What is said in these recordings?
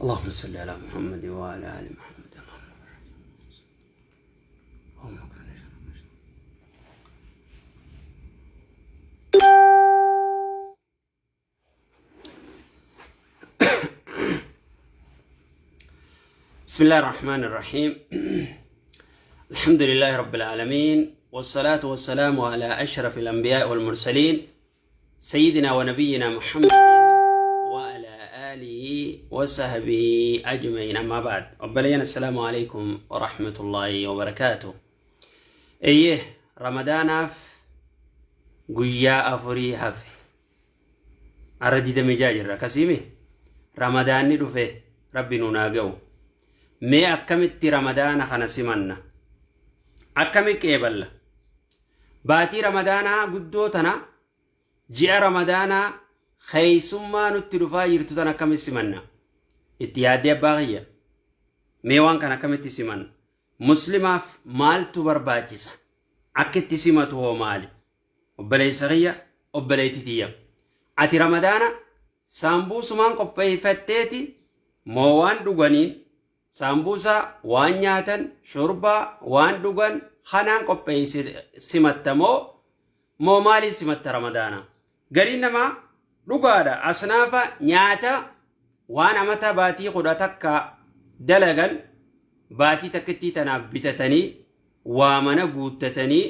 اللهم صل على محمد وعلى آل محمد. اللهم بسم الله الرحمن الرحيم. الحمد لله رب العالمين، والصلاة والسلام على أشرف الأنبياء والمرسلين، سيدنا ونبينا محمد وعلى آله وصحبه أجمعين. أما بعد، obboleeyyan، السلام عليكم ورحمة الله وبركاته. Eeyyee، Ramadaanaaf guyyaa 4 hafe. Arra 26 jirra akkasiimi. Ramadaanni dhufe, Rabbi nuun haa ga'u. Mee akkamitti Ramadaana kana simanna? Akkami qeeballa? Baatii Ramadaanaa guddoo tana, ji'a Ramadaanaa keeysummaa nutti dhufaa jirtu tana akkamitti simanna? Itti yaaddee, abbaa kiyya? Mee waan kana akkamitti simanna? Muslimaaf maaltu barbaachisa? Akka itti simatu hoo maali? Obboleessa kiyya, obboleetti tiyya. Ati Ramadaana saambuusumaan qopheeffatteeti moo waan dhuganiin, saambuusaa waan nyaatan, shorbaa waan dhugan kanaan qopheesse simatta moo maaliin simatta Ramadaana? Gariin namaa dhugaadha, asnaafa nyaata waan amata baatii 11 dalagan baatii takkittii tanaaf bitatanii, waa mana guuttatanii,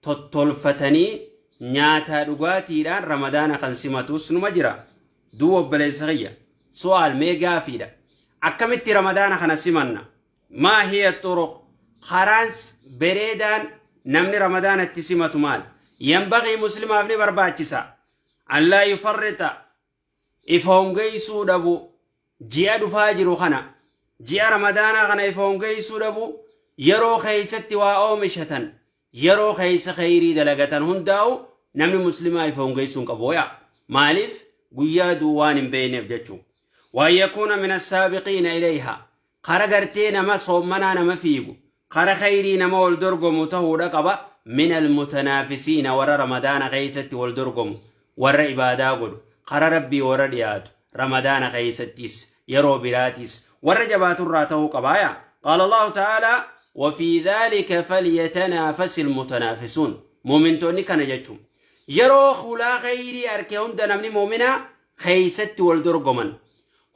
tottolfatanii, nyaataa dhugaatiidhaan Ramadaana kan simatus numa jira. Duuba obboleessa kiyya, su'aal, mee gaafiidha. Akkamitti Ramadaana kana simanna? ما هي الطرق؟ Karaan bereedaan namni Ramadaana itti simatu maal? ينبغي muslimaaf ni barbaachisa. ألا يفرط، if hongeessuu dhabu, ji'a dhufaa jiru kana, ji'a Ramadaanaa kana if hongeessuu dhabu. Yeroo keeysatti waa oomishatan, yeroo keeysa kheyrii dalagatan hundaa'u namni muslimaa if hongeessuu hin qabu. Yaa maaliif? Guyyaa du'u waan hin beekneef jechuu. وأن يكون من السابقين إليها، kara gartee nama soommanaa, nama fiigu, kara kheyrii nama wal dorgomu ta'uudha qaba. من المتنافسين، warra Ramadaana keeysatti wal dorgomu, warra ibaadaa godhu, kara Rabbii warra dhiyaatu, Ramadaana keeysattis yeroo biraatis warra jabaaturraa ta'uu qabaaya. قال الله تعالى: وفي ذلك فليتنافس المتنافسون. Muumintoonni kana jechuun yeroo hulaa kheyrii arke hunda namni muuminaa keeysatti wal dorgoman.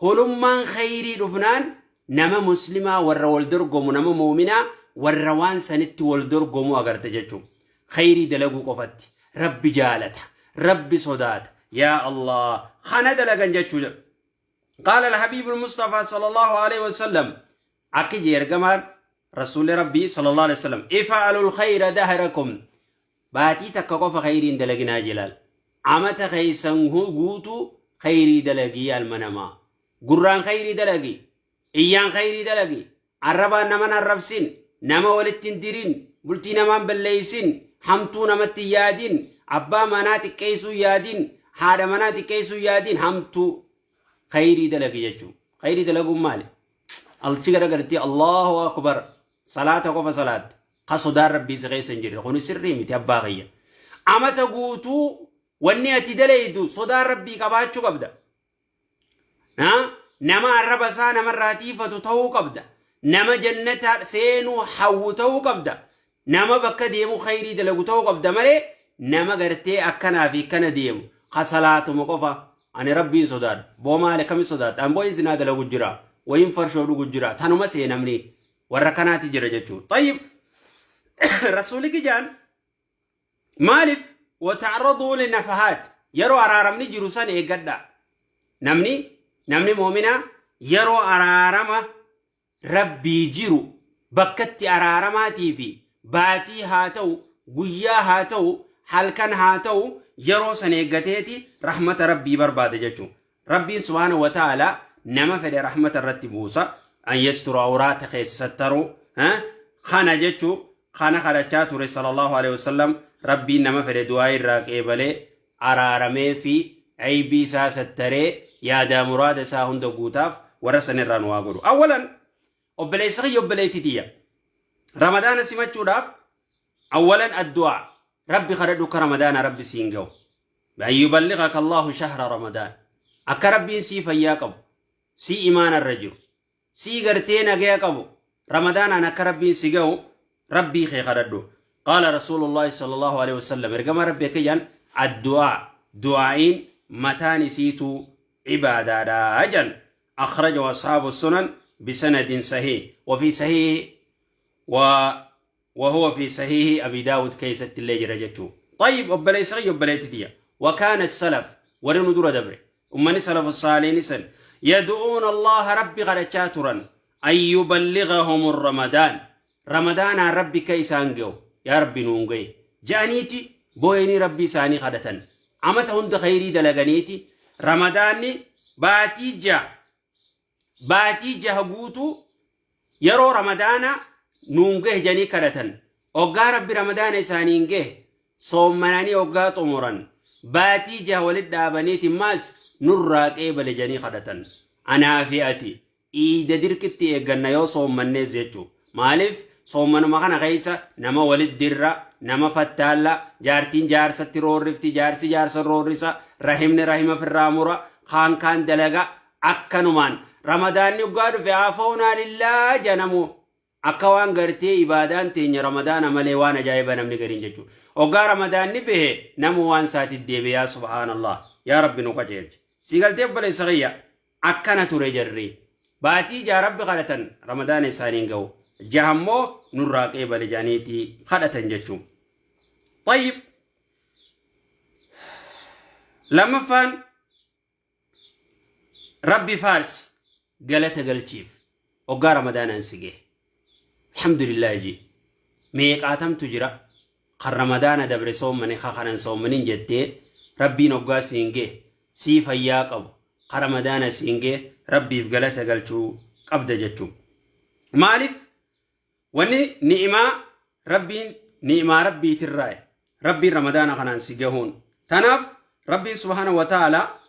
Hulummaan kheyrii dhufnaan nama muslimaa warra wal dorgomu, nama muuminaa warra waan sanitti wal dorgomu agarte jechuun. Kheyrii dalaguu qofatti Rabbi jaalata, Rabbi sodaata, yaa Allah, kana dalagan jechuu jedhu. قال الحبيب المصطفى صلى الله عليه وسلم، akki jee ergamaan rasuulli Rabbii صلى الله عليه وسلم: افعلوا الخير دهركم. Baatii takka qofa kheyriin dalaginaa jilaal, amata keeysan guutuu kheyrii dalagii. Alma namaa, gurraan kheyrii dalagi, iyyaan kheyrii dalagi, arrabaan naman arrabsin, nama walitti hin dirin, bultii namaan balleeysin, hamtuu namatti hin yaadin, abbaa manaa xiqqeessuu yaadin, haadha manaa xiqqeessuu yaadin, hamtuu. Kheyrii dalagi jechuu. Kheyrii dalaguun maali? Alchi garagartee الله أكبر, salaata qofa salaatta ka sodaan Rabbii si keessa hin jirre, kuni sirrii miti, abbaa kiyya. Amata guutuu wanni ati dalaydu sodaan Rabbii qabaachuu qabda. Nama arraba isaa namarraa tiifatu ta'uu qabda. Nama jannata seenuu hawwu ta'uu qabda. Nama bakka deemu khayrii dalagu ta'uu qabda malee, nama gartee akkanaa fi akkana deemu ka salaatuma qofa, ani Rabbiin sodaadha boo, maali, akkami sodaadha? An boo'in zinaa dalagu jira, wayin farshoo dhugu jira, tanuma see namni warra kanaati jira jechuudha. طيب، rasuuli kijaan maaliif وتعرضوا للنفحات؟ Yeroo araaramni jiru san eeggadha. Namni moominaa yeroo araarama Rabbii jiru, bakkatti araaramaatii fi baatii haa ta'u, guyyaa haa ta'u, halkan haa ta'u, yeroo san eeggateeti rahmata Rabbii barbaada jechuudha. Rabbiin سبحانه وتعالى nama fedhe rahmata irratti buusa. أن يستر عورات keessattaruu kana jechuu kana kadhachaa ture صلى الله عليه وسلم. Rabbiin nama fedhe du'aa irraa qeebalee, araaramee fi aybii isaa sattaree, yaadaa muraada isaa hunda guutaaf. Warra sanirraa nu waa godhu. أولا، obboleessa kiyya, obboleetti tiyya. Ramadaana simachuudhaaf أولا الدعاء، Rabbi kadhadhu akka Ramadaana Rabbi siin ga'u. أن يبلغك الله شهر رمضان. Akka Rabbiin sii fayyaa qabu. Sii imaana irra jiru. Sii gartee nagaya qabu. Ramadaanaan akka Rabbiin si gahu Rabbii kee kadhadhu. Qaala Rasuulullaahi sallallahu alaihi wasallam ergamaa Rabbii akka jedhan addu'aa du'aa'iin mataan isiituu ibaadaadha jedhan. Akhrajahu ashaabu sunan bisanadin sahih wa fi sahih wa وهو في صحيح أبي داود كيست اللي جرى جتشو. طيب أبلي سغي أبلي تتيا وكان السلف ورنو دور دبر أمني سلف الصالحين سن يدعون الله ربي غرشاترا أن يبلغهم الرمضان رمضان ربي كيسان جو يا ربي نونغي جانيتي بويني ربي ساني خدتن عمتهم خيري دلغنيتي رمضاني باتي جا باتي جهبوتو يرو رمضان nuun gahe jedhanii kadhatan. Oggaa Rabbi Ramadaana isaaniin gahe soommananii oggaa xumuran baatii jaha walitti dhaabaniiti maas nurraa qeebale jedhanii kadhatan. Anaa fi ati iida dirqitti eegganna yoo soommannees jechuu. Maaliif soommanuma kana keessa nama walitti dirra, nama fattaalla, jaartiin jaarsatti roorrifti, jaarsi jaarsa roorrisa, rahimni rahima firraa mura, kaan kaan dalaga akkanumaan Ramadaanni oggaa dhufe afawnaa lillaa jedhamu. Akka waan gartee ibaadaan teenya Ramadaana malee waan ajaa'iba namni gariin jechuudha. Oggaa Ramadaanni bahe namu waan isaatti deebi'e yaa subhaanallah yaa Rabbi nu qajeelche. Si galtee obboleessa kiyya akkana ture jarri. Baatii jaha Rabbi kadhatan Ramadaana isaaniin ga'u. Jaha immoo nurraa qeebale jedhaniiti kadhatan jechuudha. Tayyib. Lammaffaan Rabbi faarsi galata galchiif oggaa Ramadaanaan si gahe. Alhamdulillah jee. Meeqaatamtu jira kan Ramadaana dabre soommane ka kanan soommanin jettee Rabbiin oggaa siin gahe sii fayyaa qabu ka Ramadaana siin gahe Rabbiif galata galchuu qabda jechuun. Maaliif wanni ni'imaa Rabbiin ni'imaa Rabbiitirraa Rabbiin Ramadaana kanaan si gahuun. Tanaaf Rabbiin subhaanahu wa ta'ala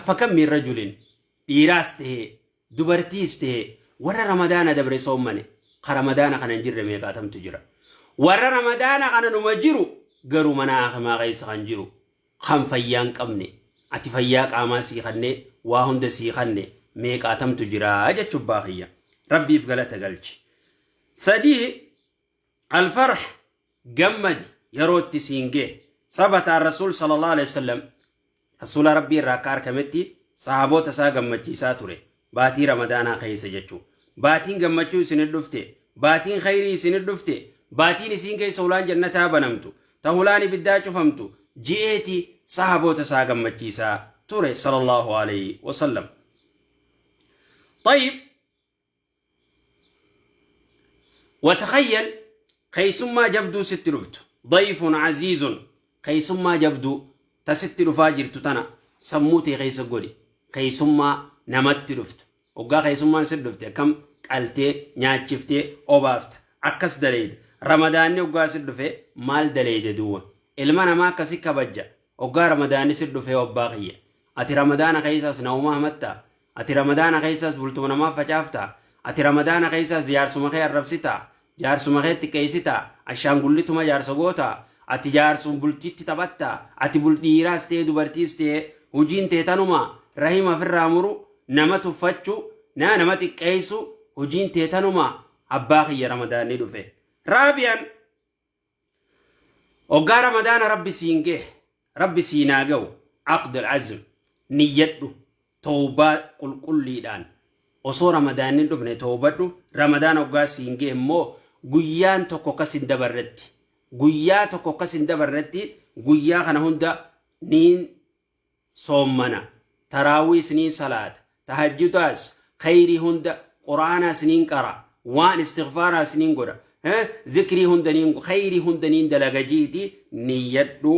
fakam min rajulin dhiiraas tahee dubartiis tahee warra Ramadaana dabre soommane ka Ramadaana kana hin jirre meeqaatamtu jira. Warra Ramadaana kana numa jiru garuu mana akimaa keessa kan jiru kan fayyaa hin qabne ati fayyaa qaamaa sii kannee waa hunda sii kanne meeqaatamtu jira jechuun baakiyya. Rabbiif galata galchi. Sadii alfarh gammadi yeroo itti siin gahe sabata rasuul sallallahu alaihi wasallam rasuula Rabbii irraa akka argametti sahaboota isaa gammachiisaa ture baatii Ramadaanaa keessa jechuu. Baatiin gammachuu isinit dhufte, baatiin khayrii isinit dhufte, baatiin isiin keessa hulaan jannataa banamtu, ta hulaan ibiddaa cufamtu ji'eeti sahaboota isaa gammachiisaa ture sallallahu alaihi wasallam. طيب وتخيل keessummaa jabduu sitti dhuftu ضيف عزيز keessummaa jabduu ta sitti dhufaa jirtu tana sammuu tee keessa godhi keessummaa namatti dhuftu oggaa keessummaan sitti dhufte akkam qaltee nyaachiftee obaafta akkas daleeyda Ramadaanni oggaa sitti dhufe maal daleeyda duuba ilma namaa akkasi kabajja oggaa Ramadaanni sitti dhufe abbaa kiyya ati Ramadaana keessaas namumaa hamattaa ati Ramadaana keessaas bultuma namaa facaaftaa ati Ramadaana keessaas jaarsuma kee arrabsitaa jaarsuma kee xiqqeessitaa ashaangullituma jaarsa gootaa ati jaarsum bultitti taphattaa ati bul dhiiraas ta'ee dubartiis ta'ee hojiin tee tanuma rahima ofirraa muru nama tuffachuu naa nama xiqqeessu hojiin tee tanuma abbaa kiyya Ramadaanni dhufe. Raabiyaan oggaa Ramadaana Rabbi siin gahe Rabbi siinaa ga'u عقد العزم niyyadhu tawbaa qulqulliidhaan osoo Ramadaanni hin dhufne tawbadhu. Ramadaan oggaa siin gahe immoo guyyaan tokko akkas hin dabarretti guyyaa tokko akkas hin dabarretti guyyaa kana hunda niin soommana, taraawiis niin salaata, tahajjudaas, khayrii hunda, quraanaas niin qara, waan istighfaaraas niin godha, zikrii hunda niin khayrii hunda niin dalaga jiiti niyyadhu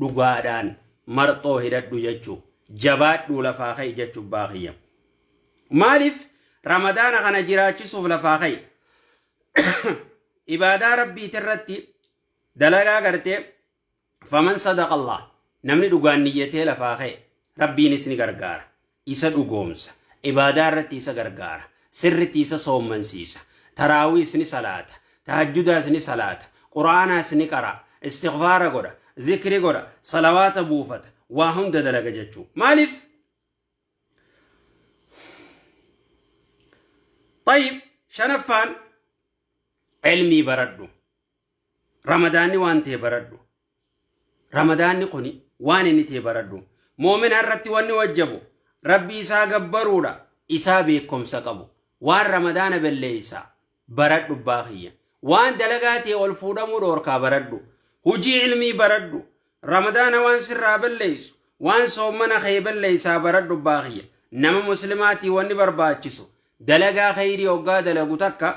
dhugaadhaan marxoo hidhadhu jechuu jabaadhuu lafaa ka'i jechuu baakiyya. Maaliif Ramadaana kana jiraachisuuf lafaa ka'i? Ibaadaa Rabbiitirratti dalagaa gartee faman sadaqa Allah namni dhugaan niyyatee lafaa ka'e Rabbiinis ni gargaara. Isa dhugoomsa. Ibaadaa irratti isa gargaara. Sirritti isa soommansiisa. Taraawiis ni salaata. Tahajjudaas ni salaata. Quraanaas ni qara. Istighfaara godha. Zikri godha. Salawaata buufata. Waa hunda dalaga jechuu. Maaliif? Tayyib, shanaffaan ilmii baradhu. Ramadaanni waan ta'e baradhu. Ramadaanni kuni waan inni ta'e baradhu. Mu'mina irratti wanni wajjabu Rabbii isaa gabbaruudha. Isaa beekumsa qabu. Waan Ramadaana belleeysa baradhu abbaa kiyya. Waan dalagaa ta'e ol fuudhamuu dhoorkaa baradhu. Hujii ilmii baradhu. Ramadaana waan sirraa balleeysu, waan soommana kee balleeysaa baradhu abbaa kiyya. Nama muslimaatii wanni barbaachisu dalagaa kheyrii hoggaa dalagu takka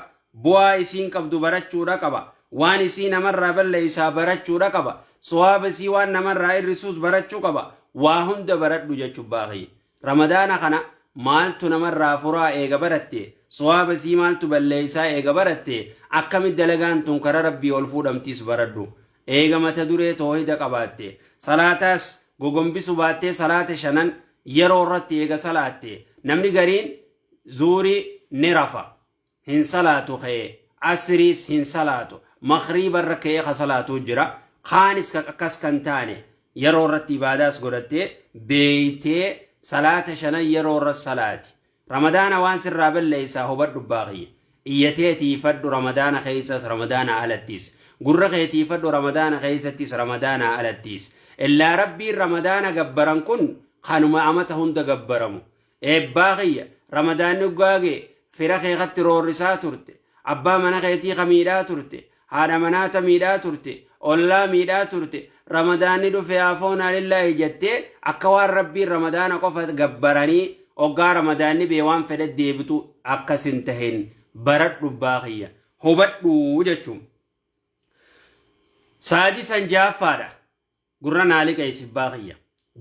bu'aa isiin qabdu barachuudha qaba. Waan isii namarraa balleeysaa barachuudha qaba. Sawaaba isii waan namarraa irrisuus barachuu qaba. Waa hunda baradhu jechu abbaa kiyya. Ramadaana kana maaltu namarraa furaa eega baratte, sawaaba isii maaltu balleeysaa eega baratte, akkamitti dalagaan tun kara Rabbii ol fuudhamtiis baradhu. Eega mata duree toohida qabaatte, salaataas gogombisu baattee salaata shanan yeroo irratti eega salaatte, namni gariin zuurii ni rafa, hin salaatu ka'ee, asriis hin salaatu, maghriiba irra ka'ee ka salaatuu jira, kaanis ka akkas kan taane yeroo irratti ibaadaas godhattee beeytee salaata shanan yeroo irra salaati. Ramadaana waan sirraa balleessaa hubadhu abbaa kiyya. Iyya tee tiifadhu Ramadaana keessas Ramadaana alattis. Gurra kee tiifadhu Ramadaana keessattis Ramadaana alattis. Illaa Rabbiin Ramadaana gabbaran kun kanuma amata hunda gabbaramu. Eebbaa kiyya Ramadaanni hoggaa ga'e fira kee katti roorrisaa turte, abbaa mana keetii ka miidhaa turte, haadha manaa ta miidhaa turte, ollaa miidhaa turte, Ramadaanni dhufe afoonaa lillaahi jettee akka waan Rabbiin Ramadaana qofa gabbaranii hoggaa Ramadaanni bee waan fedhe deebitu akkas hin tahin baradhu abbaa kiyya hubadhu jechuun. Saadisan jahaffaadha. Gurra naa liqeeysi abbaa kiyya.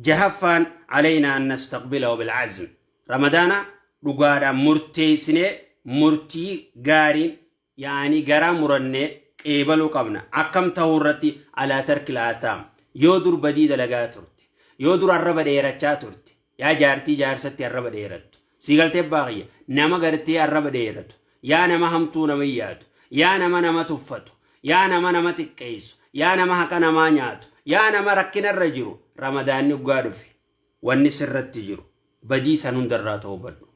Jahaffaan alaynaa an nastaqbilahu bil'azm. Ramadaana dhugaadhaan murteessinee murtii gaariin yaani garaa murannee qeebaluu qabna. Akkam tahuu irratti alaa tarkil aathaam. Yoo dur badii dalagaa turte. Yoo dur arraba dheerachaa turte. Yaa jaartii jaarsatti arraba dheerattu. Sii galtee abbaa kiyya. Nama gartee arraba dheeratu. Yaa nama hamtuu nama yaadu. Yaa nama nama tuffatu. Yaa nama nama xiqqeessu. Yaa nama haqa namaa nyaatu. Yaa nama rakkinarra jiru. Ramadaanni hoggaa dhufe. Wanni sirratti jiru. Badii san hundarraa toobadhu.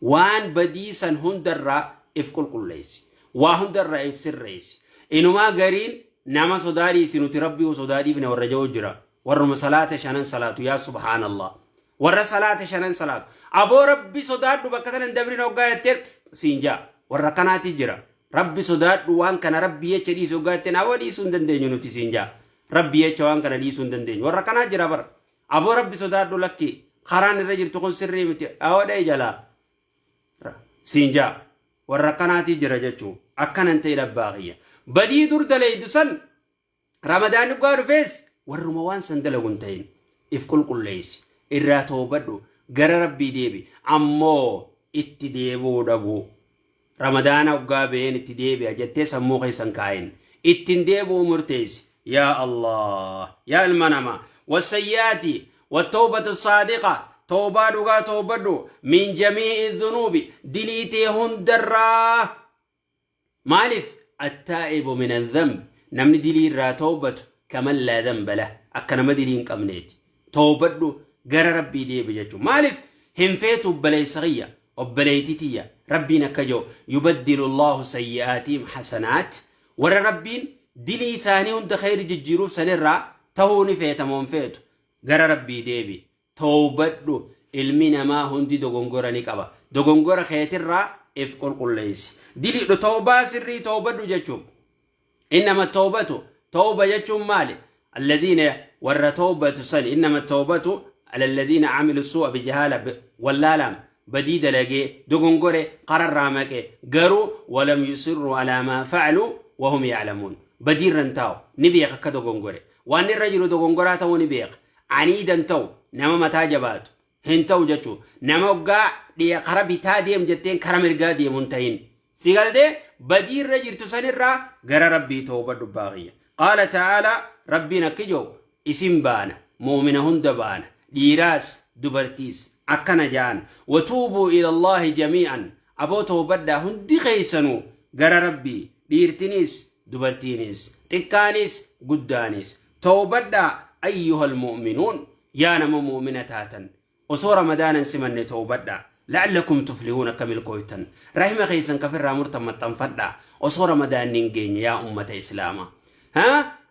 Waan badii san hundarraa if qulqulleessi. Waa hundarraa if sirreessi. Inumaa gariin nama sodaa dhiisi nuti Rabbii sodaa dhiifne warra ja'u jira. Warruma salaata shanan salaatu yaa subhaanallah. Warra salaata shanan salaatu. Aboo Rabbi sodaadhu bakka tana hin dabrin hoggaa jettee siin ja'a. Warra kanaati jira. Rabbi sodaadhu waan kana Rabbi jecha dhiisi hoggaa jetteen aboo dhiisuu hin dandeenyu nuti siin ja'a. Rabbi jecha waan kana dhiisuu hin dandeenyu. Warra kanaa jira bara. Aboo Rabbi sodaadhu lakki karaan irra jirtu kun sirrii miti. Awoo dha'e jalaa. Siin ja'a. Warra kanaati jira jechuun. Akkana hin ta'in abbaa kiyya. Badii dur dalaydu san Ramadaanni dhugaa dhufees warruma waan san dalagu hin ta'in. If qulqulleessi. Irraa toobadhu. Gara Rabbii deebi. Ammoo itti deebi'uu dhabuu. Ramadaana hoggaa ba'een itti deebi'a jettee sammuu keessa hin kaa'in. Ittiin deebi'uu murteessi. Yaa Allah. Yaa ilma namaa. Wasayyaati. Wattawbatu saadiqa. Toobaa dhugaa toobadhu. Min jamii'i dhunuubi. Dilii tee hundarraa. Maaliif attaa'ibu min adhanb namni dilii irraa tawbatu kaman laa dhanba lah akka nama dilii hin qabneeti. Tawbadhu gara Rabbii deebi jechuun. Maaliif hin feetu obboleessa kiyya obboleettii tiyya Rabbiin akka jedhu yubaddilu Allahu sayyi'aatihim hasanaat warra Rabbiin dilii isaanii hunda khayri jijjiiruuf sanirraa tahuu ni feeta moo hin feetu gara Rabbii deebi. Towbadhu ilmi namaa hundi dogongora ni qaba. Dogongora keetirraa if qulqulleessi. Dili towbaa sirrii towbadhu jechuun. Innama towbatu towba jechuun maali? Alladhiina warra towbatu san innama towbatu alalladhiina amilu su'a bijahaala wallaalaan badii dalagee dogongore kararraa maqe garuu walam yusirru alaa maa fa'alu wahum ya'lamuun. Badiirra hin taa'u ni beeka akka dogongore. Waan irra jiru dogongoraa ta'uu ni beeka. Aniidan ta'u nama mataa jabaatu hin ta'u jechuudha. Nama hoggaa kara bitaa deem jetteen kara mirgaa deemu hin ta'in. Si galtee badii irra jirtu sanirraa gara Rabbii toobadhu baaqiyya. Qaala ta'aalaa Rabbiin akki jiru isin baana mu'mina hunda baana dhiiraas dubartiis akkana ja'an watuubuu ilallaahi jamii'an aboo toobadhaa hundi keessanuu gara Rabbii dhiirtiniis dubartiinis xiqqaanis guddaanis Towbadhaa ayyuhal mu'minuun yaa nama mu'mina taatan osoo ramadaana hin simanne towbadhaa. La'allakum tuflihuun akka milkooytan. Rahima keessan ka firraa murtan maxxanfadhaa osoo Ramadaanni hin geenye yaa ummata Islaamaa. Ha?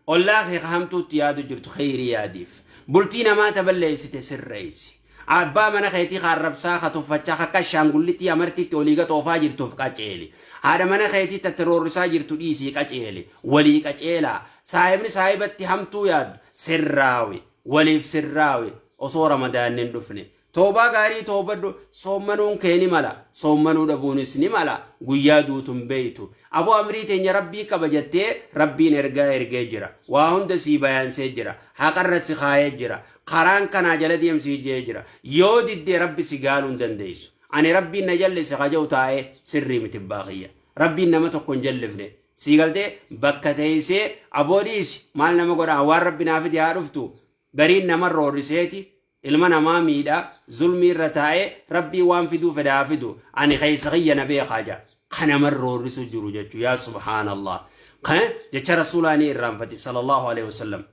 Ollaa kee ka hamtuutti yaadu jirtu kheyrii yaadiif. Bultii namaa ta balleessite sirreessi. Abbaa mana keetii ka arrabsaa, ka tuffachaa, ka akka ashaangullitii amartiitti olii gad oofaa jirtuuf qaceeli. Haadha mana keetii ta itti roorrisaa jirtu dhiisii qaceeli. Walii qaceelaa. Saahibni saahibatti hamtuu yaaddu sirraawi. Waliif sirraawi osoo Ramadaanni hin dhufne. Towbaa gaarii towbadhu, soommanuun kee ni mala, soommanuu dhabuunis ni mala, guyyaa duutu hin beeytu. Aboo amrii teenya Rabbii qaba jettee Rabbiin ergaa ergee jira. Waa hunda sii bayaansee jira. Haqarra si kaayee jira. Karaan kanaa jala deem sii je'ee jira. Yoo didde Rabbi si gaaluu hin dandeessu. Ani Rabbiin na jallise ka je'u taa'ee sirrii miti abbaa kiyya. Rabbiin nama tokko hin jallifne. Sii galtee bakka teeysee aboo dhiisi maal nama godhaa waan Rabbi naa fide haa dhuftu. Gariin nama roorriseeti ilma namaa miidha, zulmii irra taa'ee Rabbiin waan fiduu fedhe haa fidu, ani keessa kiyya na beekaa ja'a. Ka nama roorrisu jiru jechu yaa subhaanallah. Ka jecha Rasuulaa ni irraanfate sallallahu alaihi wasallam.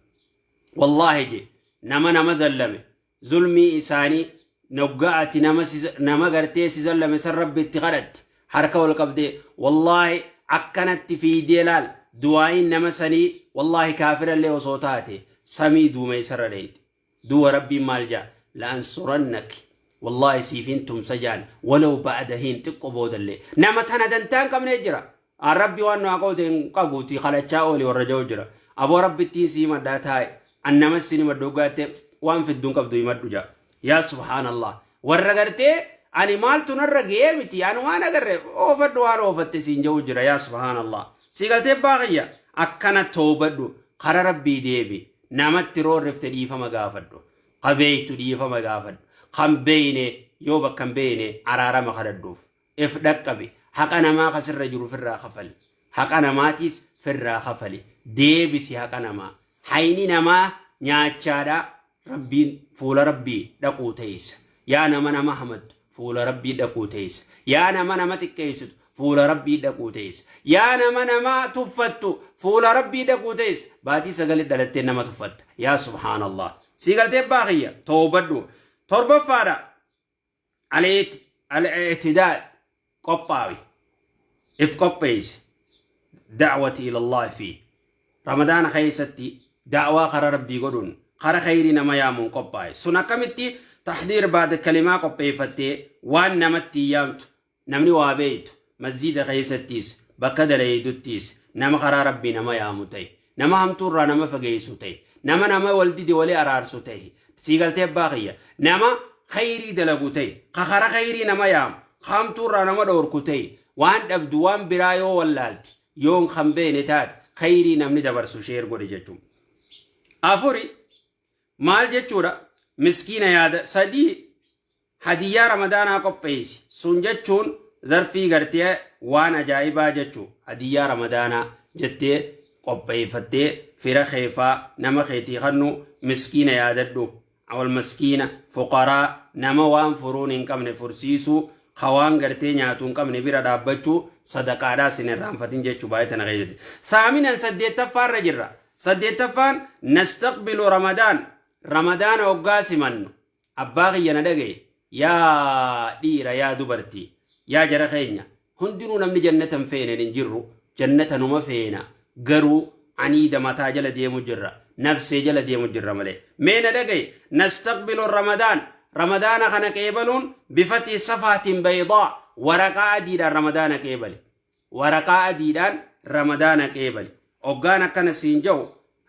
Wallaahi je nama nama zallame zulmii isaanii noggaa ati nama nama gartee si zallame san Rabbi itti kadhatte harka wal qabdee wallaahi akkanatti fiidee laal du'aa'iin nama sanii wallaahi kaafirallee osoo taate samii duumeessarra dheeyte. Duuba Rabbiin maal ja'a? La'ansurannaki wallaahi siifin tumsa ja'an walaw ba'da hiin xiqqo boodallee. Nama tana dantaa hin qabnee jira. An Rabbi waan nu haa qoode hin qabuuti kadhachaa ooli warra ja'u jira. Aboo Rabbittiin si himadhaa taa'i. An namas sin himadhu hoggaatte waan fiddu hin qabdu himadhu ja'a. Yaa subhaanallah. Warra gartee ani maaltu narra ga'ee miti ani waan agarre oofadhu waan oofatte siin ja'u jira yaa subhaanallah. Si galtee abbaa kiyya akkana toobadhu kara Rabbii deebi. Namatti roorrifte dhiifama gaafadhu. Ka beeytu dhiifama gaafadhu. Kan beeyne yoo bakka hin beeyne araarama kadhadhuuf. If dhaqqabi. Haqa namaa ka sirra jiru firraa kafali. Haqa namaatiis firraa kafali. Deebisi haqa namaa. Hayni namaa nyaachaadha. Rabbiin fuula Rabbii dhaquu teeysa. Yaa nama nama hamattu fuula Rabbii dhaquu teeysa. Yaa nama nama xiqqeeysitu fuula Rabbii dhaquu teeysa. Yaa nama nama tuffattu fuula Rabbii dhaquu teeysa. Baatii sagali dhalattee nama tuffatta. Yaa subhaanallah. Sii galtee abbaa kiyya toobadhu. Torbaffaadha. Al-i'tidaal qophaawi. If qopheeysi. Da'wati ilallah fi Ramadaana keessatti da'waa kara Rabbii godhuun kara kheyrii nama yaamuun qophaa'i. Sun akkamitti tahdiir baada kalimaa qopheeffattee waan namatti yaamtu namni waa beeytu masjiida keessattiis bakka dalayduttiis nama karaa Rabbii nama yaamu ta'i. Nama hamtuurraa nama fageessu ta'i. Nama nama wal dide wali araarsu ta'i. Sii galtee abbaa kiyya. Nama kheyrii dalagu ta'i. Ka kara kheyrii nama yaamu. Ka hamtuurraa nama dhoorku ta'i. Waan dhabdu waan biraa yoo wallaalte yoon kan beene taate kheyrii namni dabarsu sheer godhi jechuun. Afuri maal jechuudha miskiina yaada sadii hadiyyaa ramadaanaa qopheessi sun jechuun zarfii gartee waan ajaa'ibaa jechuu hadiyyaa ramadaanaa jettee qopheeffattee fira keefaa nama keetii kannu miskiina yaadadhu wal maskiina fuqaraa nama waan furuun hin qabne fursiisuu ka waan gartee nyaatu hin qabne bira dhaabbachuu sadaqaadhaa sin irraanfatin jechuu baay'ee tana keessatti. Saaminan saddeettaffaarra jirra. Saddeettaffaan nastaqbilu ramadaan ramadaana hoggaa simannu abbaa kiyya na dhagaye yaa dhiira yaa dubartii yaa jara keenya Hundinuu namni jannata hin feenen hin jirru jannata numa feena garuu aniida mataa jala deemu jirra nafsee jala deemu jirra malee mee na dhagayi nastaqbilu ramadaan ramadaana kana qeebaluun bifati safaatin baydaa waraqaa adiidhaan ramadaana qeebali waraqaa adiidhaan ramadaana qeebali oggaan akkana siin ja'u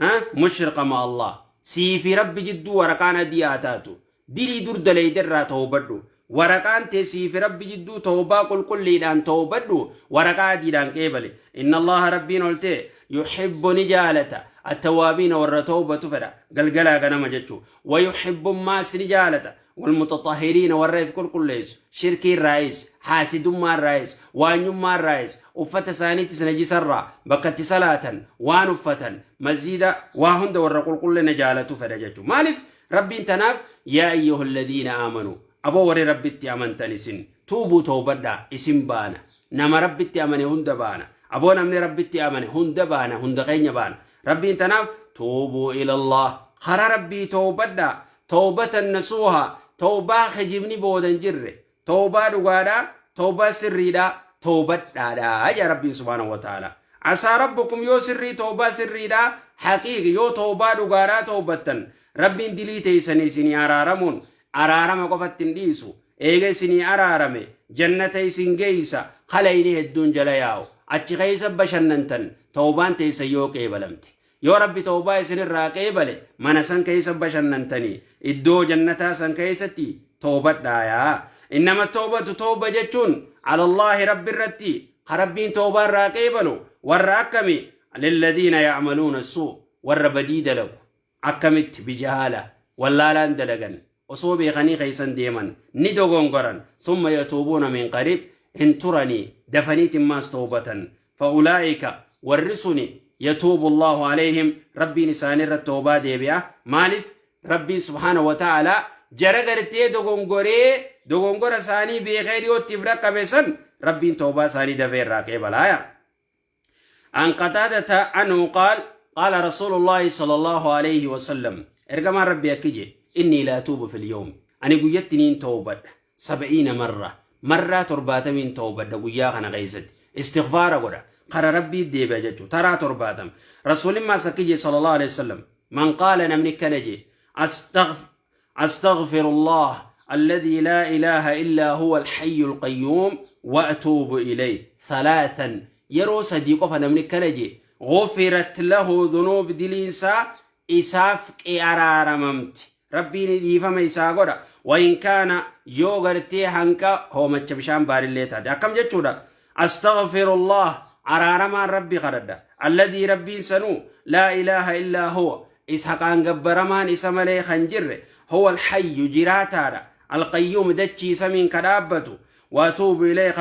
ha mushriqa ma Allah sii fi rabbi jidduu waraqaan adii haa taatu dilii dur dalayde irraa tawbadhu waraqaan tee sii fi rabbi jidduu tawbaa qulqulliidhaan tawbadhu waraqaa adiidhaan qeebali inna allaha rabbiin ol ta'e yuhibbu ni jaalata attawaabiina warra tawbatu fedha galgalaa ganama jechuu wayuhibbu maas ni jaalata walmuxaxahiriina warra if qulqulleessu shirkii irraayis haasidummaa irraayis waanyummaa irraayis uffata isaaniitis najisarraa bakka itti salaatan waan uffatan masjiida waa hunda warra qulqullina jaalatu fedha jechuudha maaliif rabbiin tanaaf yaa ayyuha alladhiina aamanuu aboo warri rabbitti amantan isin tuubuu toobadhaa isin baana nama rabbitti amane hunda baana aboo namni rabbitti amane hunda baana hunda keenya baana rabbiin tanaaf tuubuu ilallah kara rabbii toobadhaa tawbatan nasuuha tawbaa kijibni booda hin jirre Tawbaa dhugaadhaa, tawbaa sirriidhaa, tawbadhaadhaa jaa Rabbiin subhaanahu wa ta'ala. Asaa rabbukum yoo sirrii tawbaa sirriidhaa haqiiqi yoo tawbaa dhugaadhaa tawbattan Rabbiin dilii teessanii isinii araaramuun araarama qofatti hin dhiisu. Eega isinii araarame jannata isin geeysa kalayni hedduun jala yaa'u achi keessa bashannantan tawbaan teessan yoo qeebalamte. Yoo Rabbi tawbaa isinirraa qeebale mana san keessa bashannantanii iddoo jannataa san keessatti tawbadhaayaa. Innama tawbatu tawba jechuun alallaahi Rabbi irratti ka Rabbiin tawbaa irraa qeebalu warra akkami lilladiina ya'maluuna suu warra badii dalagu akkamitti bijahaala wallaalaan dalagan osoo beekanii keessan deeman ni dogongoran summa yatuubuuna min qariib hin turanii dafaniitiin maas tawbatan fa'ulaa'ika warri suni yatuubu Allaahu alayhim Rabbiin isaanirra tawbaa deebi'a maaliif Rabbiin subhaana wa ta'aalaa jara gartee dogongoree dogongora isaanii beekee dhiyootti if dhaqqabe san Rabbiin tawbaa isaanii dafee irraa qeebalaaya. عن قتادة عنه قال قال رسول الله صلى الله عليه وسلم ارجما ربي أكجي إني لا أتوب في اليوم أنا قيتنين توبة 70 مرة مرة 70 توبة قيا خنا غيزت استغفار قرا قرا ربي دي بجتو ترى ترباتم رسول ما سكجي صلى الله عليه وسلم من قال نمني كنجي أستغفر الله الذي لا إله إلا هو الحي القيوم وأتوب إليه ثلاثا yeroo sadii qofa namni akkana jee غفرت له ذنوب diliinsaa isaaf araaramamti rabbiin dhiifama isaa godha وإن كان yoo gartee hanqa hoomacha bishaan baarillee taate akkam jechuudha أستغفر الله araaramaan rabbi kadhadha الذي rabbiin sanuu لا إله إلا هو isa haqaan gabbaramaan isa malee kan jirre هو الحي jiraataadha القيوم dachii samiin ka dhaabbatu وأتوب إليه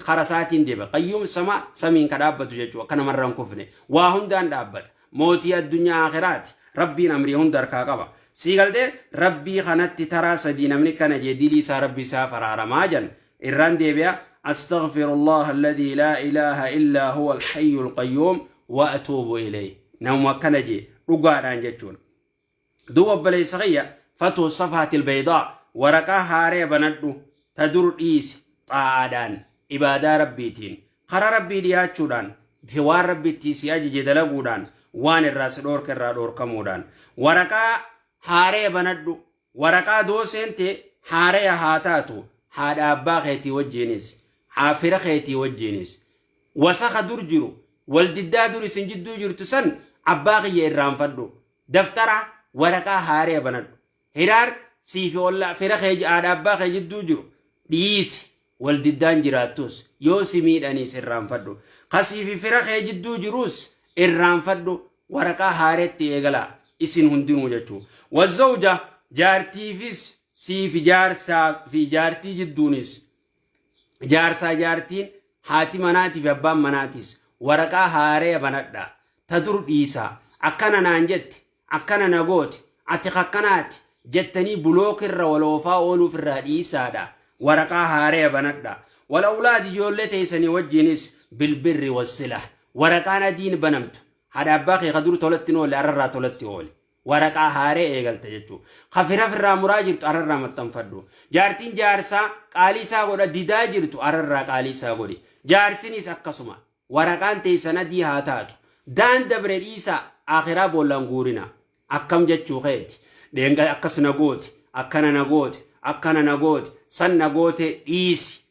karasaatiin deeba قيوم sama samiin ka dhaabbatu jechuu akka namarra hin kufne waa hundaan dhaabbata mootii addunyaa akhiraati rabbiin amrii hunda harkaa qaba sii galtee rabbii kanatti taraa sadii namni kana jee dilii isaa rabbi isaa faraaramaa jan irraan deebi'a أستغفر الله الذي لا إله إلا هو الحي القيوم وأتوب إليه nama akkana jee dhugaadhaan jechuudha. Duuba obboleessa kiyya فتح الصفحة البيضاء waraqaa haaree banadhu ta dur dhiisi xaa'aadhaan ibaadaa rabbiitiin karaa rabbii dhiyaachuudhaan fi waan rabbitti si ajaje dalaguudhaan waan irraa si dhoorka irraa dhoorkamuudhaan waraqaa haaree banadhu waraqaa dooseente haaree haa taatu haadha abbaa keetii wajjiinis fira keetii wajjiinis wasaka dur jiru waldiddaa dur isin jidduu jirtu san abbaa kiyya irraanfadhu daftara waraqaa haaree banadhu hiraar siifi ollaa fira kee haadha abbaa kee jidduu jiru dhiisi waldiddaan jiraattus yoo si miidhaniis irraanfadhu kasiifi fira kee jidduu jiruus irraanfadhu waraqaa haareetti eegalaa isin hundinuu jechuu والزوجة jaartiifis siifi jaarsaa fi jaartii jidduunis jaarsaa jaartiin haati manaatii fi abbaan manaatis waraqaa haaree banadha ta dur dhiisaa akkana naan jette akkana na goote ati kakkanaati jettanii bulookirra waloofaa ooluuf irraa dhiisaadha waraqaa haaree banadha والأولاد ijoollee teessanii wajjiinis بالبر والصلة waraqaan adiin banamtu haadha abbaa kee ka dur tolatti oole arrarraa tolatti oole waraqaa haaree eegalte jechuudha. Kafira firraa muraa jirtu arrarraa maxxanfadhu. Jaartiin jaarsaa qaalii isaa godha didaa jirtu arrarraa qaalii isaa godhi. Jaarsinis akkasuma waraqaan teessan adii haa taatu. Daan dabre dhiisaa akhiraa boollaan guurina. Akkam jechuu keeti. Dheenga akkas na goote akkana na goote akkana na goote san na goote dhiisi.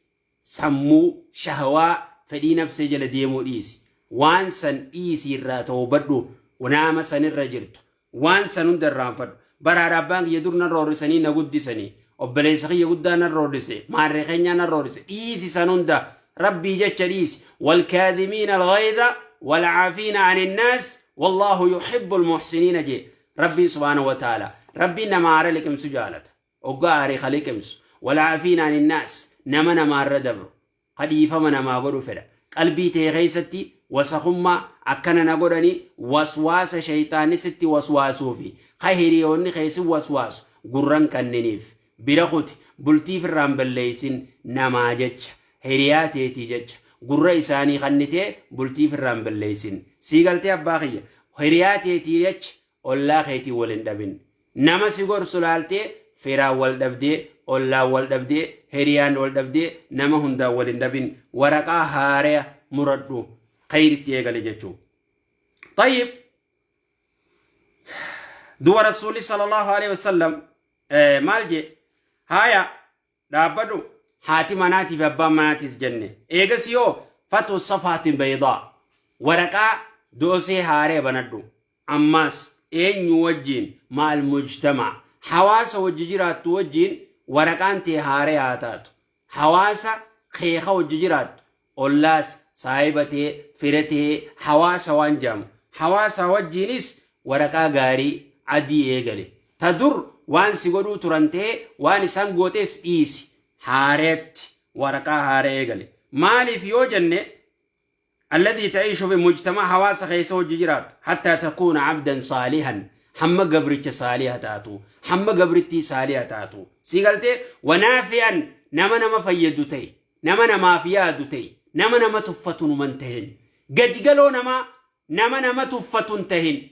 Sammuu shahawaa fedhii nafsee jala deemuu dhiisi. Waan san dhiisi irraa toobadhu naama sanirra jirtu. Waan san hunda irraanfadhu. Baraadha abbaan kiyya dur nan roorrisanii na guddisanii. Obboleessa kiyya guddaa nan roorrise. Maarree keenyaa nan roorrise. Dhiisi san hunda rabbii jecha dhiisi. والكاظمين الغيظ والعافين عن الناس والله يحب المحسنين jee. Rabbii سبحانه وتعالى. Rabbiin nama aara liqimsu jaalata. Oggaa aarii ka liqimsu. والعافين عن الناس nama namaarra dabru. Kadhiifama namaa godhu fedha. Qalbii ta'e keessatti wasakummaa akkana na godhanii waswaasa shayxaanni sitti waswaasuu fi ka hiriyoonni keessi waswaasu gurran kanniniif bira kuti bultiif irraan balleessin namaa jecha hiriyaa teetii jecha gurra isaanii kannitee bultiif irraan balleessin sii galtee abbaa kiyya hiriyaa teetii jecha ollaa keetii wal hin dhabin nama si gorsu laaltee firaan wal dhabdee ollaan wal dhabdee, hiriyaan wal dhabdee, nama hundaan wal hin dhabin. Waraqaa haaraya muradhu, khayritti eegale jechuu. Tayyib, du'a Rasuulli sallallahu alaihi wasallam maal jee? Haaya, dhaabbadhu. Haati manaatii fi abbaan manaatiis jenne. Eegas yoo fatu safaatin baydaa, waraqaa doosee haaree banadhu. Ammaas eenyu wajjiin? Maal mujtamaa, hawaasa wajji jiraattu wajjiin waraqaan tee haaree haa taatu. Hawaasa keeka wajji jiraattu, ollaas, saahiba tee, fira tee, hawaasa waan jaamu, hawaasa wajjiinis waraqaa gaarii adii eegale. Ta dur waan si godhuu turan ta'e, waan isaan gootees dhiisi, haareetti waraqaa haaree eegale. Maaliif yoo jenne, alladhii ta'iishu fi mujtama, hawaasa keessa hojii jiraatu, hattaa takuuna abdan saalihan, hamma gabricha saaliha taatu, hamma gabrittii saaliha taatu. Si galtee? Wanaafi'an, nama nama fayyadu ta'e, nama namaaf yaadu ta'e, nama nama tuffatu numan tahin. Gadi galoo namaa, nama nama tuffatu hin tahin,